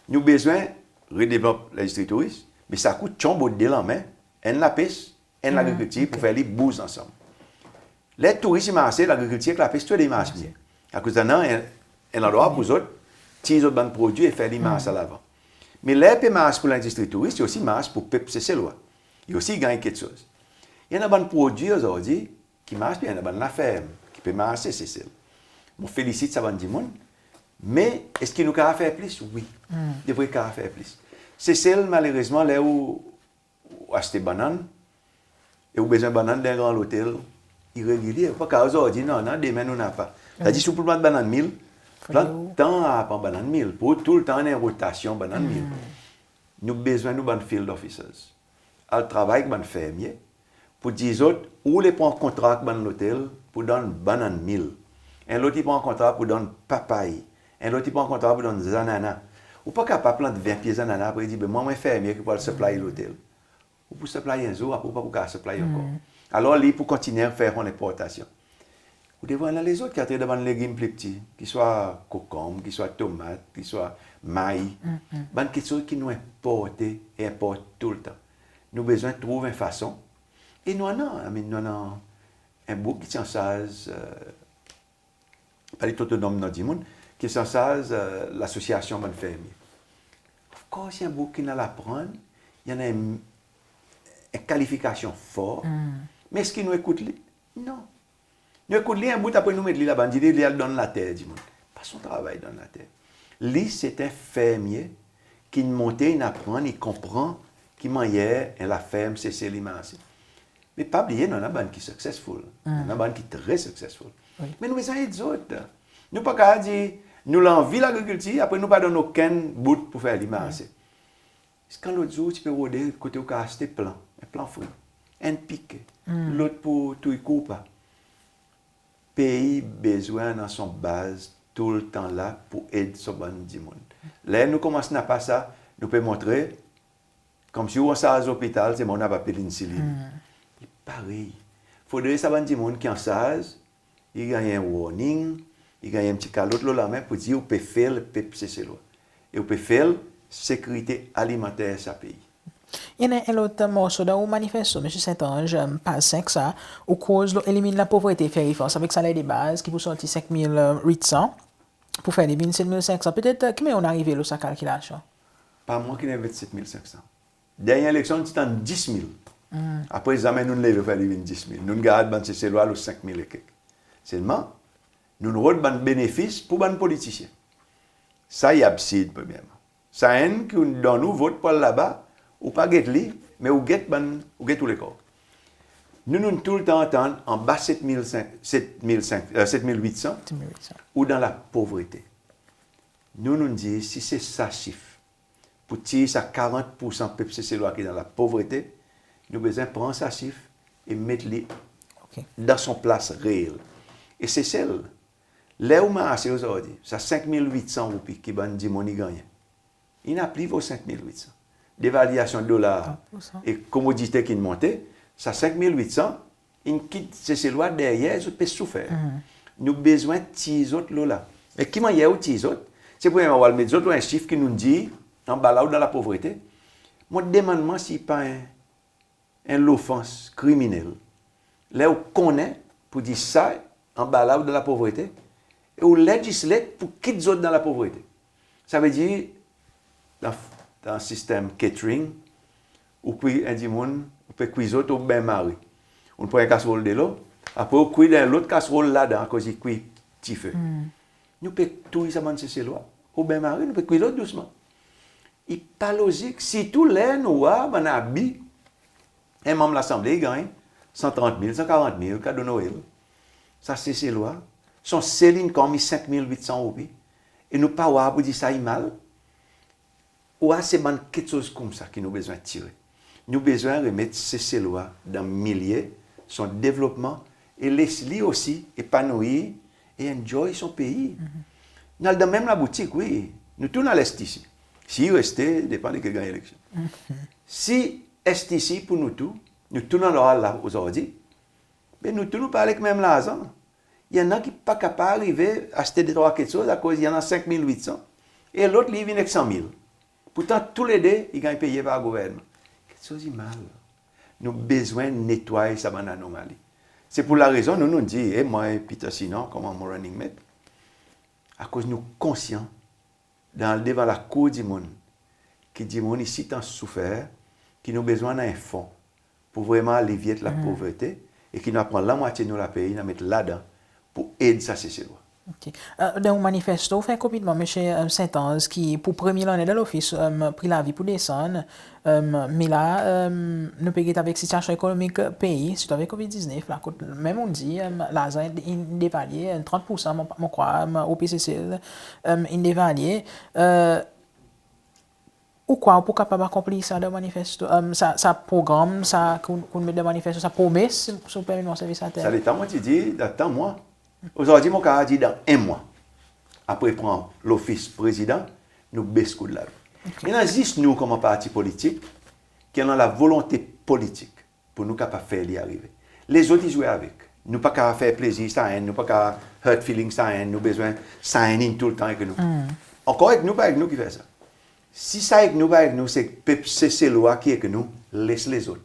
Nou bezwen redevlop lendistri touris, me sa kout tyonbo de lanmen, enn lapes, enn lagrikiltir, pour fer li bouz ansanm. Ler touris i marse, lagrikiltir ek lapes tou le de i mars byen. Akoz i annan en, en landrwa pour zot tir zot bann prodwi e fer li mars alavan. Me ler pe mars pour lendistri touris, i osi mars pour pep Seselwa. I osi ganny keksoz. I annan bann prodwi ozordi ki mars byen, i annan bann laferm ki pe marse Sesel. Mon felisit sa bann dimoun, me eski nou kapab fer plis? Wi. Devret kapab fer plis. Sesel, malerezman, ler ou ou aste bannann, e ou bezwen bannann dan en gran lotel, i regilye. Ou pa kapab ozordi nou annan, demen nou napa. Sa dir si ou pou plant bannann mil, plant tan a pran bannann mil. Pour toultan annan en rotasyon bannann mil. Nou bezwen nou bann field officers al travay ek bann fermye pour dir zot, ou le pran kontra ek bann lotel pour donn bannann mil. En lot i pran kontra pour donn papay. En lot i pran kontra pour donn zanana. Ou pa kapab plant ven pye zanana, apre dir, "Be mwan, mon fermye ki pou al supply lotel." Ou pou supply en zour, apre ou pa pou kapab supply ankor. Alor li pou kontinyen fer son lenportasyon. Ou devret annan lezot ki antre dan bann legim pli pti, ki swa kokonm, ki swa tomat, ki swa may. Bann keksoz ki nou enporte e enport toultan. Nou bezwen trouv en fason. E nou annan, I mean, nou annan en boug ki ti ansarz, pa le tro nonm non dimoun, ki ti ansarz lasosyasyon bann fermye. Of course, i annan boug ki'n al aprann, i annan en, en kalifikasyon for. Me eski nou ekout li? Non. Nou ekout li en bout, apre nou met li laba, nou dir li al donn later dimoun. Pa son travay donn later. Li se en fermye ki'n monte, in aprann, i konpran ki mannyer en laferm Sesel i marse. Me pa bliye, nou annan bann ki successful. Nou annan bann ki tre successful. Me nou bezwen ed zot. Nou pa kapab dir nou lanvi lagrikiltir, apre nou pa donn okenn bout pour fer li marse. Ziska lot zour ti pe rode kote ou kapab aste plan, en plan fri, enn pike, lot pour touy kourpa. Pei bezwen annan son baz toultan la pour ed son bann dimoun. Ler nou konmans napa sa, nou pe montre konmsi ou ansarz lopital, se mwan ou napa peninsilin. Li parey. Fodre sa bann dimoun ki ansarz, i ganny en warning, i ganny en pti kalot lo lanmen pour dir ou pe fail pep Seselwa. E ou pe fail sekirite alimanter sa pei. I annan en lot morso dan ou manifesto, Msye St Ange, paz senk sa, ou koz lo elimin lapovrete, fer referans avek saler de baz ki pou sorti senk mil wit san. Pour fer li vin set mil senk san. Petet, e, ki mannyer ou'n arive lo sa kalkilasyon? Pa mwan ki'n envant set mil senk san. Dernyen eleksyon, nou'n ti tann dis mil. Apre, zanmen nou'n leve fer li vin dis mil. Nou'n gard bann Seselwa lo senk mil e kek. Selman, nou'n rod bann benefis pour bann politisyen. Sa i absird, premyerman. Sa enn ki ou'n donn ou vot pour al laba, ou pa get li, me ou get bann, ou get ou lekor. Nou, nou'n toultan antann anba set mil senk, set mil senk, e, set mil wit san, ou dan lapovrete. Nou, nou'n dir, si se sa sif, pour tir sa karant poursan pep Seselwa ki dan lapovrete, nou bezwen pran sa sif e met li dan son plas reel. E Sesel, ler ou marse ozordi, sa senk mil wit san roupi ki bann dimoun i gannyen, i nepli vo senk mil wit san. Devalyasyon dolar e komodite ki'n monte, sa senk mil wit san, in kit Seselwa deryer, zot pe soufer. Nou bezwen tir zot lo la. E ki mannyer ou tir zot? Se premyerman ou al met zot lo en sif ki nou'n dir, anba la ou dan lapovrete. Mon demann mwan si pa en, en lofans kriminel. Ler ou konnen pour dir sa, anba la ou dan lapovrete, e ou lejisle pour kit zot dan lapovrete. Savedir, dan, dan sistenm catering, ou kwi en dimoun, ou pe kwi zot o benmari. Ou pran en kasrol delo, apre ou kwi dan lot kasrol ladan akoz i kwi dife. Nou pe touy sa bann Seselwa o benmari, nou pe kwi zot dousman. I pa lozik, sirtou ler nou war bann abi, en manm Lasanble i ganny san trant mil, san karant mil kado Nwel. Sa Seselwa, son sel income i senk mil wit san roupi. E nou pa war pour dir sa i mal. Ou war, se bann keksoz koumsa ki nou bezwen tire. Nou bezwen remet Seselwa dan milye son devlopman e les li osi epanouir e enjoy son pei. Nou al dan menm laboutik, wi. Nou tou nou al S T C. Si i reste, depan lekel ganny eleksyon. Si S T C pour nou tou, nou tou nou al la ozordi, be nou tou nou pa al ek menm larzan. I annan ki pa kapab arive aste de trwa keksoz akoz i annan senk mil wit san. E lot li i vin ek san mil. Pourtan, toulede i ganny peye par gouvernman. Keksoz i mal. Nou bezwen netway sa bann anomali. Se pour larezon nou, nou dir, e mwan e Peter Sinon, konman mon running mate, akoz nou konsyan dan al devan lakour dimoun, ki dimoun isi tan soufer, ki nou bezwen annan en fon pour vreman alivye lapovrete, e ki nou a pran lanmwatye nou lapey, nou a met ladan pour ed sa Seselwa. OK. E, dan ou manifesto, ou fer komitman, Msye, e, St Ange, ki pour premye lannen dan lofis, e, pri lavi pou desann, e, me la, e, nou pe get avek sitiasyon ekonomik pei, sirtou avek Covid diznef la, kot menm ou'n dir, e, larzan in devalye, e, trant poursan, mon, mon krwar, e, roupi Sesel, e, in devalye. E, ou krwar ou pou kapab akonpli sa dan manifesto, e, sa, sa progranm, sa ki ou, ki ou met dan manifesto, sa promes, si, si ou permet mon servi sa term? Sa letan mon ti dir, dan tan mwan. Ozordi mon kapab dir dan en mwan, apre pran lofis prezidan, nou bes kou lavi. OK. I annan zis nou konman parti politik ki annan lavolonte politik pour nou kapab fer li arive. Lezot i zwe avek. Nou pa kapab fer plezir sa enn, nou pa kapab hurt feeling sa enn, nou bezwen sa enn in toultan ek nou. Ankor ek nou, pa ek nou ki fer sa. Si sa ek nou, pa ek nou, se pep Seselwa ki ek nou, les lezot.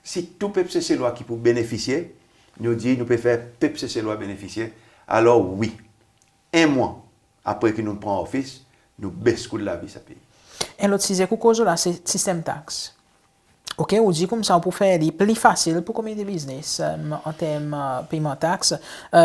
Si tou pep Seselwa ki pou benefisye, nou dir nou pe fer pep Seselwa benefisye, alor wi, en mwan apre ki nou pran ofis, nou bes kou lavi sa pei. En lot size ki ou koz la, se sistenm taks. OK, ou dir koumsa ou pou fer li pli fasil pour kominote biznes, e, an term, e, peyman taks. E,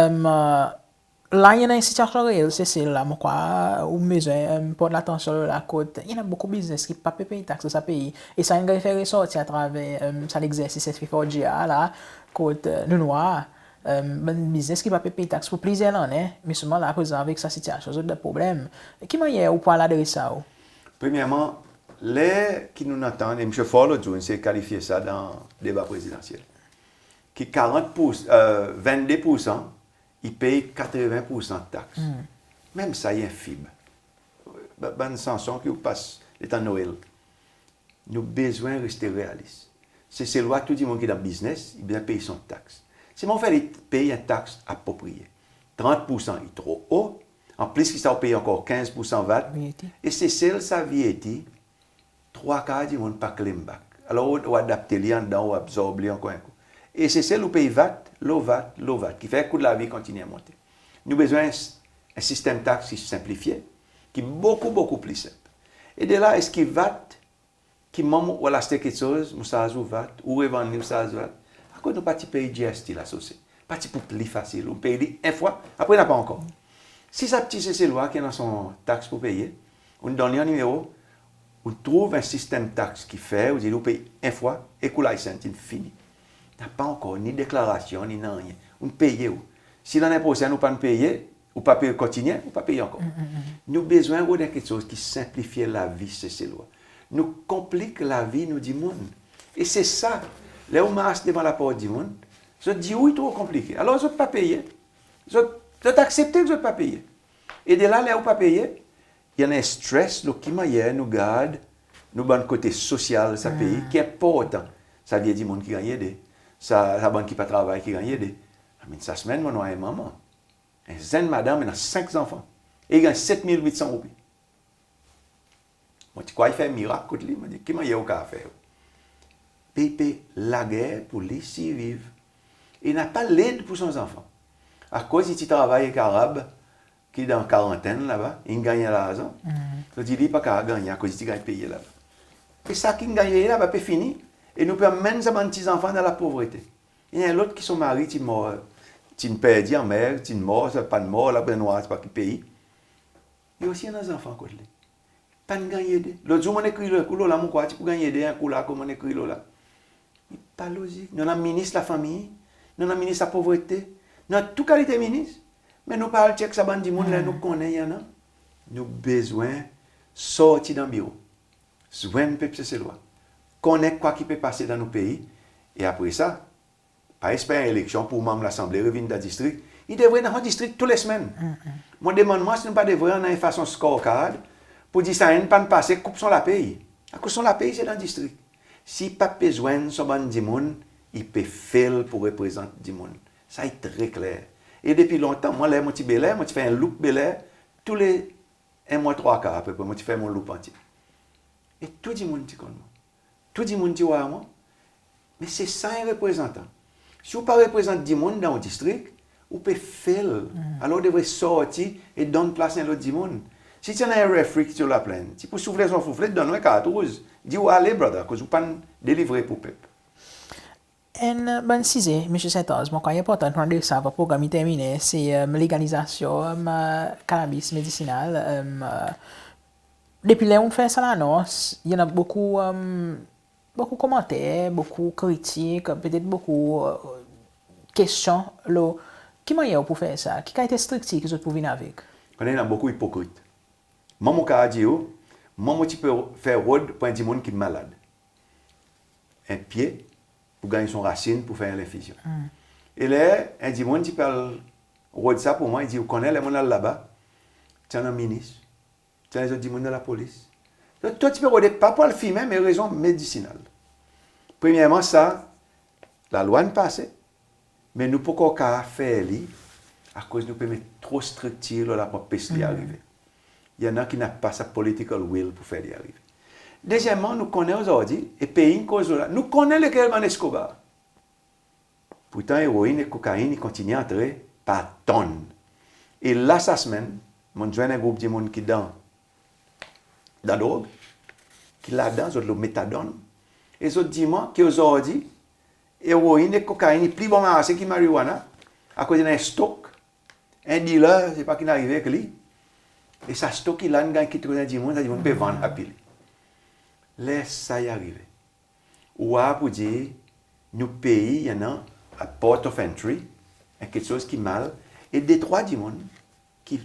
la i annan en sitiasyon reel, Sesel, la, mon krwar ou bezwen, e, port latansyon la, kot i annan bokou biznes ki pa pe pey taks dan sa pei. E sa in ganny fer resorti atraver, e, sa legzersis S P four G R la, kot, e, nou'n war, e, bann biznes ki pa pe pey taks pour plizyer lannen, me selman la, prezan, avek sa sitiasyon, zot dan problenm. Ki mannyer ou pou al adres sa ou? Premyerman, ler ki nou'n antann, e Msye Faure lot zour in esey kalifye sa dan deba prezidansyel, ki karant pour, e, vennde poursan i pey katreven poursan taks. Menm sa i enfim. Ba-, bann sanson ki ou pas letan Nwel. Nou bezwen reste realis. Seselwa, tou dimoun ki dan biznes, i bezwen pey son taks. Selman ou fer li pey en taks apropriye. Trant poursan i tro o. Anplis ki sa, ou pey ankor kenz poursan vat. V A T. E Sesel, sa V A T, trwa kar dimoun pa claim back. Alor ou, ou adapte li andan, ou abzorb li ankor en kou. E Sesel, ou pey vat lo vat lo vat, ki fer kou lavi kontinyen monte. Nou bezwen s-, en sistenm taks ki senplifye, ki bokou, bokou pli senp. E de la, eski vat, ki manm ou al aste keksoz, mon sarz ou vat, ou revann li, mon sarz ou vat. Akoz nou pa ti pey GST la, sose? Pa ti pou pli fasil, ou pey li en fwa, apre napa ankor. Si sa pti Seselwa ki annan son taks pou peye, ou'n donn li en nimero, ou trouv en sistenm taks ki fer, ou dir li ou pey en fwa, ek ou license, in fini. Napa ankor ni deklarasyon, ni nanryen. Ou'n peye ou. Si lannen prosenn ou pa'n peye, ou pa peye, kontinyen, ou pa peye ankor. Nou bezwen rod en keksoz ki senplifye lavi Seselwa. Nou konplik lavi nou dimoun. E se sa, ler ou mars devan laport dimoun, zot dir ou i tro konplike. Alor zot pa peye. Zot, zot aksepte ki zot pa peye. E de la, ler ou pa peye, i annan en stres lo ki mannyer nou gard nou bann kote sosyal sa pei ki enportan. Sa vye dimoun ki ganny ede, sa, sa bann ki pa travay ki ganny ede. I mean, sa semenn mon war en manman, en zenn madanm, i annan senk zanfan, e i ganny set mil wit san roupi. Mon ti krwar i fer mirak kot li, mon dir, ki mannyer ou kapab fer? Be i pe lager pou li sirviv. E napa led pou son zanfan. Akoz i ti travay ek Arab ki dan karantenn laba, in ganny larzan. Zot dir li pa kapab gannyen akoz i ti ganny peye laba. E sa ki'n ganny peye laba pe fini. E nou pe anmenn sa bann pti zanfan dan lapovrete. I annan lot ki son mari ti'n mor, ti'n perdi anmer, ti'n mor, sa pa'n mor, la pe nwar, sepa ki pei. Li osi i annan zanfan kot li. Pa'n ganny ede. Lot zour mon ekrir lo, lo la, mon krwar ti pou ganny ede, en kou la, konman mon ekrir lo la. I pa lozik. Nou annan minis lafanmir, nou annan minis lapovrete, nou annan tou kalite minis. Me nou pa al tyek sa bann dimoun la, nou konnen i annan. Nou bezwen sorti dan biro, zwenn pep Seselwa, konnen kwa ki pe pase dan nou pei, e apre sa, pa esper en eleksyon pour manm Lasanble revin dan distrik. I devret dan son distrik tou le semenn. Mon demann mwan si nou pa devret annan en fason scorecard pour dir sa enn pa'n pase, koup son lapey. Akoz son lapey se dan distrik. Si i pa pe zwenn son bann dimoun, i pe fail pour reprezant dimoun. Sa i tre kler. E depi lontan, mwan ler mon ti Bel Air, mon ti fer en loup Bel Air, tou le en mwan trwa kar apepre, mon ti fer mon loup antye. E tou dimoun ti konn mwan. Tou dimoun ti war mwan. Me se sa en reprezantan. Si ou pa reprezant dimoun dan ou distrik, ou pe fail. Alor ou devret sorti e donn plas en lot dimoun. Si ti annan en referee ki ti lo laplenn, ti pou soufle son souflet, donn ou en kart rouz, dir ou ale, brother, akoz ou pa'n delivre pour pep. En bann size, Msye St Ange, mon krwar i enportan nou adres sa avan progranm i terminen, se, e, legalizasyon, e, kannabis medisinal. E, depi ler ou'n fer sa lanons, i annan bokou, e, bokou komanter, bokou kritik, petet bokou, e, kestyon lo ki mannyer ou pou fer sa, ki kalite striktir ki zot pou vin avek. Konnen i annan bokou ipokrit. Mwan mon kapab dir ou, mwan mon ti pe fer rod pour en dimoun ki malad. En pye, pou ganny son rasin, pou fer en lenfizyon. E ler en dimoun ti pe al rod sa pour mwan, i dir, ou konnen, ler mon'n al laba, ti annan minis, ti annan lezot dimoun dan lapolis. Zot tou ti pe rode, pa pour al fimen, me rezon medisinal. Premyerman sa, lalwa in pase, me nou pa ankor kapab fer li, akoz nou pe met tro striktir lo la pour anpes li arive. I annan ki napa sa political will pour fer li arive. Dezyenmman, nou konnen ozordi, e pei in koz lo la, nou konnen lekel bann Escobar. Pourtan, eroin ek kokain i kontinyen antre par tonn. E la sa semenn, mon'n zwenn en group dimoun ki dan, dan drog, ki ladan, zot lo methadone. E zot dir mwan ki ozordi, eroin ek kokain i pli bon marse ki marijuana, akoz i annan en stok, en dealer, sepa ki'n arive ek li. E sa stok i la, in ganny kit kot en dimoun, sa dimoun pe vann apel li. Ler sa i arive, ou war pour dir, nou pei i annan a port of entry, en keksoz ki mal, e detrwa dimoun, ki,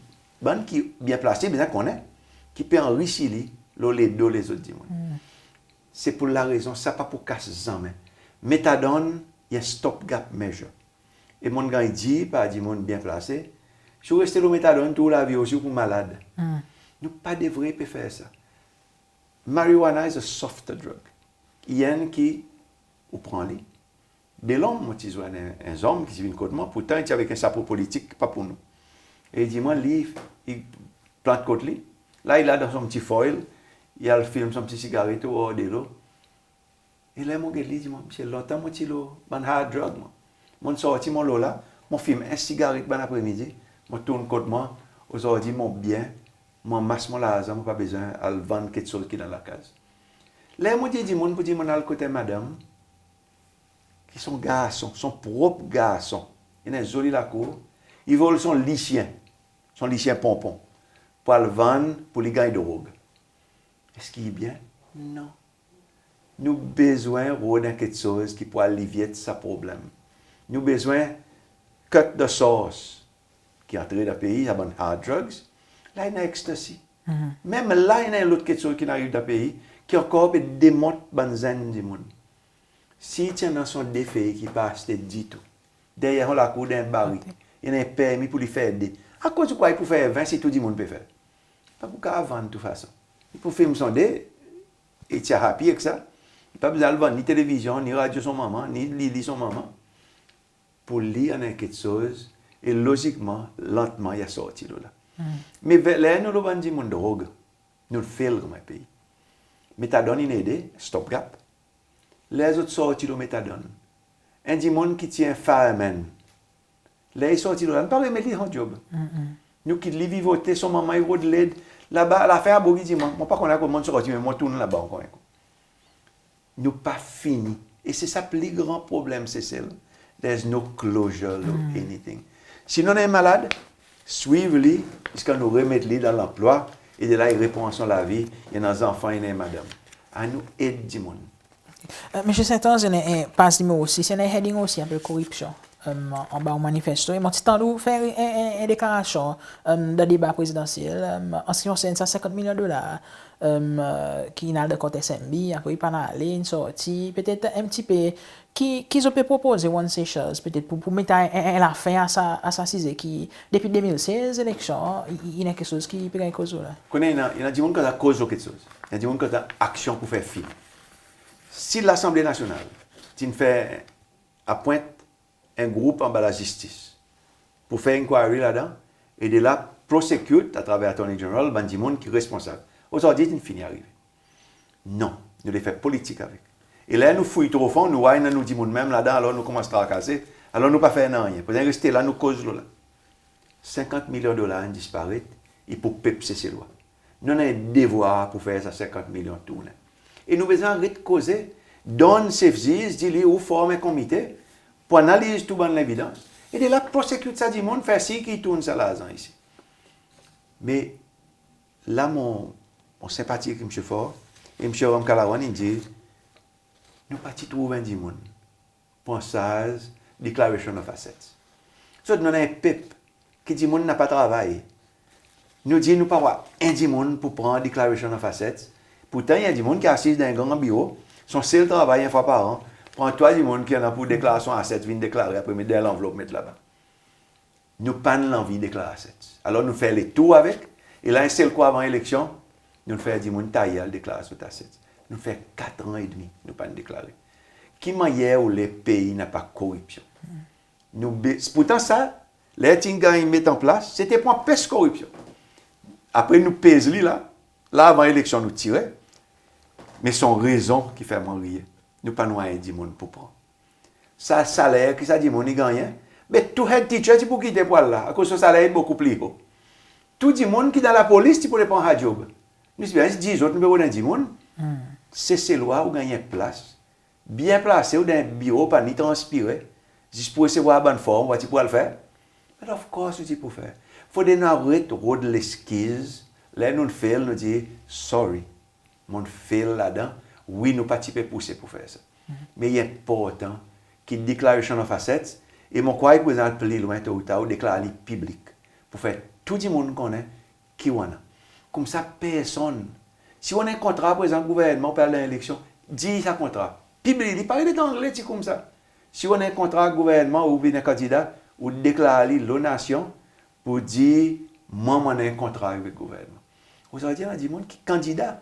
bann ki byen plase, bezwen konnen, ki pe anrisi li lo ledo lezot dimoun. Se pour larezon sa pa pou kas zanmen. Methadone i en stopgap measure. E mon'n ganny dir par dimoun byen plase, si ou reste lo methadone tou lavi osi, ou pou malad. Nou pa devret pe fer sa. Marijuana is a softer drug. I enn ki ou pran li. Delonm, mon ti zwenn en, en zonm ki ti vin kot mwan, pourtan i ti avek en sapo politik pa pour nou. E i dir mwan, li, i plant kot li, la i la dan son pti foil, i al fim son pti sigaret oor delo. E ler mon get li, i dir mwan, msye, lontan mon ti lo bann hard drug mwan. Mon'n sorti mon lo la, mon fim en sigaret bann apremidi, mon tourn kot mwan, ozordi mon byen, mon anmas mon larzan, mon pa bezwen al vann keksoz ki dan lakaz. Ler mon dir dimoun pour dir mon al kot en madanm ki son garson, son prop garson, i annan en zoli lakour, i vol son lisyen, son lisyen ponpon, pour al vann pour li ganny drog. Eski i byen? Non. Nou bezwen rod en keksoz ki pou alivye sa problenm. Nou bezwen cut the source ki antre dan pei, sa bann hard drugs. La i annan ecstasy. Menm la i annan en lot keksoz ki'n ariv dan pei ki ankor pe demont bann zenn dimoun. Si i ti annan son de fey ki pa aste ditou, deryer son lakour dan en barik, i annan en permi pour li fer de. Akoz ou krwar i pou fer ven si tou dimoun pe fer? Pa pou kapab vann tou fason. I pou fim son de, e ti a happy ek sa. I pa bezwen al vann ni televizyon, ni radyo son manman, ni lili son manman. Pour li annan keksoz, e lozikman, lantman i a sorti lo la. Me ler nou lo bann dimoun drog, nou fail konman pei. Metadone in ede, stopgap. Ler zot sorti lo metadone, en dimoun ki ti en fireman, ler i sorti lo la, nou pa remet li son dyob. Nou kit li vivote, son manman i rod led. Laba, lafen a boug i dir mwan, mon pa konn akoz mon'n sorti, me mon tourn laba ankor en kou. Nou pa fini. E se sa pli gran problenm Sesel. There's no closure lo anything. Si nou annan en malad, swiv li ziska nou remet li dan lanplwa, e de la i repran son lavi, i annan zanfan, i annan en madanm. Annou ed dimoun. Msye St Ange, i annan en paz nimero sis, i annan en heading osi, apel koripsyon. Anba ou manifesto, e mon ti tann ou fer en, en, en deklarasyon dan deba prezidansyel, an se ki konsern sa senkant milyon dolar ki in al dan kont S M B, apre i pa'n ale, in sorti, petet en pti pe, ki, ki zot pe propoze One Seychelles, petet pour, pour met en, en, en lafen a sa, a sa size ki, depi de mil sez, eleksyon, i, i, i annan keksoz ki pe ganny koz lo la. Konnen, i annan, i annan dimoun ki a koz lo keksoz. I annan dimoun ki a aksyon pour fer fini. Si Lasanble Nasyonal ti'n fer apwent en group anba lazistis pour fer inquiry ladan, e de la prosecute atraver Attorney General bann dimoun ki responsab. Ozordi, ti'n fini arive. Non, nou le fer politik avek. E ler nou fouy tro fon, nou war i annan nou dimoun menm ladan, alor nou konmans trakase, alor nou pa fer nanryen. Prezan reste la, nou koz lo la. Senkant milyon dolar in disparet, i pour pep Seselwa. Nou annan en devwar pour fer sa senkant milyon tournen. E nou bezwen aret koze, donn sef ziz, dir li ou form en komite pour analiz tou bann levidans, e de la prosecute sa dimoun, fer sir ki i tourn sa larzan isi. Me la mon, mon senpati ek Msye Faure e Msye Ramkalawan, in dir nou pa ti trouv en dimoun pran sarz declaration of assets. So nou annan en pep ki dimoun napa travay. Nou dir nou pa war en dimoun pour pran declaration of assets. Pourtan i annan dimoun ki asiz dan en gran biro, son sel travay en fwa par an, pran trwa dimoun ki annan pour deklar son assets, vin deklare, apre met dan lanvlop, met laba. Nou pa'n anvi deklar assets. Alor nou fer letour avek, e la en sel kou avan eleksyon, nou fer dimoun taye al deklar zot assets. Nou fer kat an edmi nou pa'n deklare. Ki mannyer ou le pei napa koripsyon? Nou be-, pourtan sa, ler ti'n ganny met an plas, se ti pour anpes koripsyon. Apre nou pez li la, la avan eleksyon nou tire, me son rezon ki fer mwan riye. Nou pa'n war en dimoun pour pran. Sa saler ki sa dimoun i gannyen, be tou head teacher ti pou kite pour al la, akoz son saler i bokou pli o. Tou dimoun ki dan lapolis ti pou le pran sa dyob. Nou ti bezwen dir zot nou pe rod en dimoun. Seselwa, ou ganny en plas byen plase, ou dan en biro pa ni transpire, zis pour resevwar bann form, ou ti pou al fer. But of course ou ti pou fer. Fodre nou aret rod leskiz, ler nou'n fail nou dir sorry. Mon'n fail ladan, wi, nou pa ti pe pouse pour fer sa. Me i enportan ki declaration of assets, e mon krwar i pou bezwen al pli lwen, to ou tar ou deklar li piblik, pour fer tou dimoun konnen ki ou annan. Koumsa personn, si ou annan en kontra prezan gouvernman, ou pe al dan eleksyon, dir sa kontra, pibli li, parey letan angle ti koumsa. Si ou annan en kontra gouvernman, ou vin en kandida, ou deklar li lo nasyon pour dir mwan mon annan en kontra avek gouvernman. Ozordi annan dimoun ki kandida,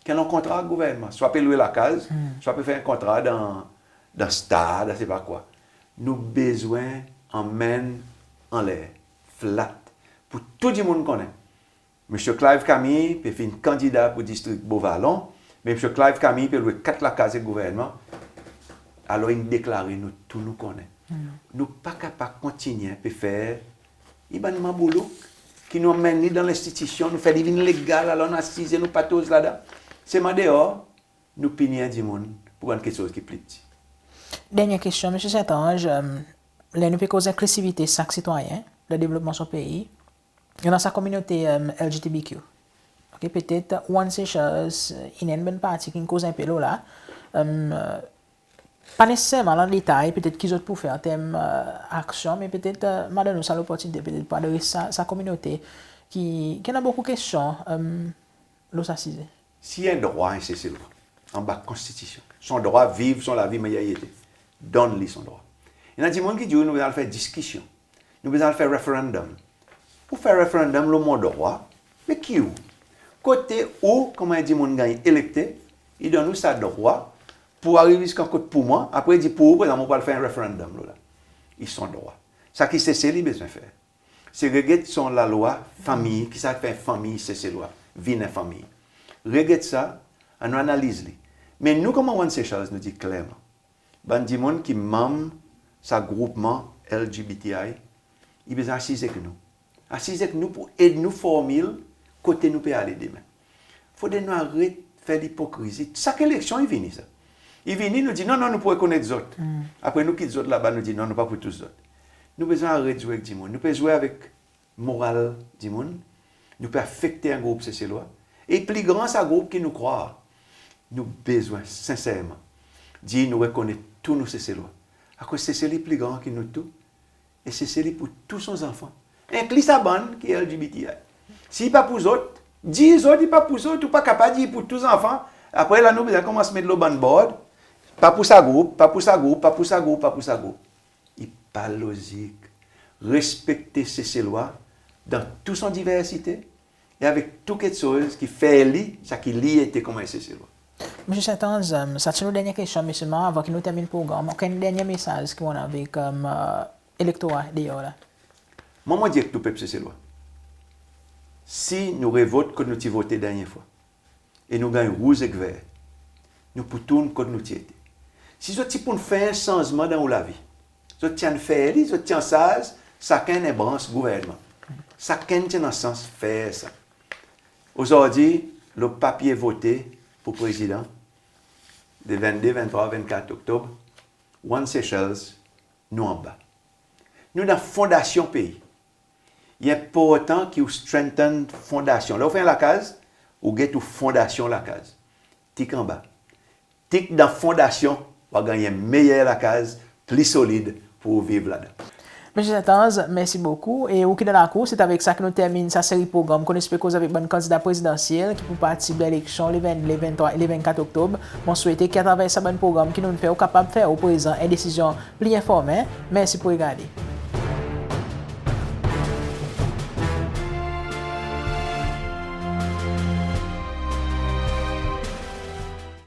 ki annan kontra gouvernman, swa pe lwe lakaz, swa pe fer en kontra dan, dan stad, dan sepa kwa. Nou bezwen anmenn anler, flat, pour tou dimoun konnen. Msye Clive Camille pe vin kandida pour distrik Beau Vallon, me Msye Clive Camille pe lwe kat lakaz ek gouvernman, alor in deklare, nou tou nou konnen. Nou pa kapab kontinyen pe fer, i bann manboulouk ki nou anmenn li dan lenstitisyon, nou fer li vin legal, alor nou asize, nou pa toz ladan. Selman deor, nou pini en dimoun pour bann keksoz ki pli pti. Dernyen kestyon, Msye St Ange, ler nou pe koz enklizivite sak sitwayen dan devlopman son pei, i annan sa kominote L G B T Q. OK, petet One Seychelles, i annan bann parti ki'n koz en pe lo la. Pa neseserman dan detay petet ki zot pou fer an term aksyon, me petet madann nou sa loportinite petet pou adres sa, sa kominote ki, ki annan bokou kestyon lo sa size. Si en drwa en Seselwa anba Konstitisyon, son drwa viv son lavi mannyer i ete, donn li son drwa. I annan dimoun ki dir ou nou bezwen al fer diskisyon, nou bezwen al fer referandom. Ou fer referandom lo mon drwa, me ki ou? Kote ou, konman en dimoun ganny elekte, i donn ou sa drwa pour ariv ziska kot pour mwan, apre i dir pour ou, prezan mon pou al fer en referandom lo la. I son drwa. Sa ki Sesel i bezwen fer, se reget son lalwa fanmir, ki sa fer fanmir Seselwa vin en fanmir. Reget sa, annou analiz li. Me nou konman One Seychelles, nou dir klerman, bann dimoun ki manm sa groupman L G B T I, i bezwen asiz ek nou. Asiz ek nou pour ed nou formil kote nou pe ale demen. Fodre nou aret fer lipokrizi. Sak eleksyon i vini sa. I vini, nou dir non, non, nou pou rekonnet zot. Apre nou kit zot laba, nou dir non, nou pa pou tous zot. Nou bezwen aret zwe ek dimoun. Nou pe zwe avek moral dimoun, nou pe afekte en group Seselwa. E pli gran sa group ki nou krwar. Nou bezwen senserman dir nou rekonnet tou nou Seselwa. Akoz Sesel i pli gran ki nou tou. E Sesel i pour tou son zanfan, enkli sa bann ki L G B T I. Si i pa pour zot, dir zot i pa pour zot, ou pa kapab dir i pour tou zanfan. Apre la nou bezwen konmans met lo bann bord, pa pour sa group, pa pour sa group, pa pour sa group, pa pour sa group. I pa lozik. Respekte Seselwa dan tou son diversite e avek tou keksoz ki fer li sa ki li ete konman en Seselwa. Msye St Ange, sa ti nou dernyen kestyon, me selman avan ki nou termin progranm, okenn dernyen mesaz ki ou annan avek elektora deor la? Mwan mon dir ek tou pep Seselwa, si nou revot kot nou ti vote dernyen fwa, e nou ganny rouz ek ver, nou pou tourn kot nou ti ete. Si zot ti pou'n fer en sanzman dan ou lavi, zot ti annan fer li, zot ti ansarz sakenn en brans gouvernman. Sakenn ti annan sans fer sa. Ozordi, lo papye vote pour prezidan, le vennde, venntrwa, vennkat Oktob, One Seychelles, nou anba. Nou dan fondasyon pei. I enportan ki ou strengthen fondasyon. Ler ou fer en lakaz, ou get ou fondasyon lakaz. Tik anba. Tik dan fondasyon, ou a ganny en meyer lakaz, pli solid pour ou viv ladan. Msye St Ange, mersi bokou. E ou ki dan lakour, se avek sa ki nou termin sa seri progranm Konespe Koze avek bann kandida prezidansyel ki pou partisip dan eleksyon le venn, le venntrwa e le vennkat Oktob. Mon swete ki atraver sa bann progranm ki nou'n fer, ou kapab fer ou prezan en desizyon pli enformen. Mersi pour regarde.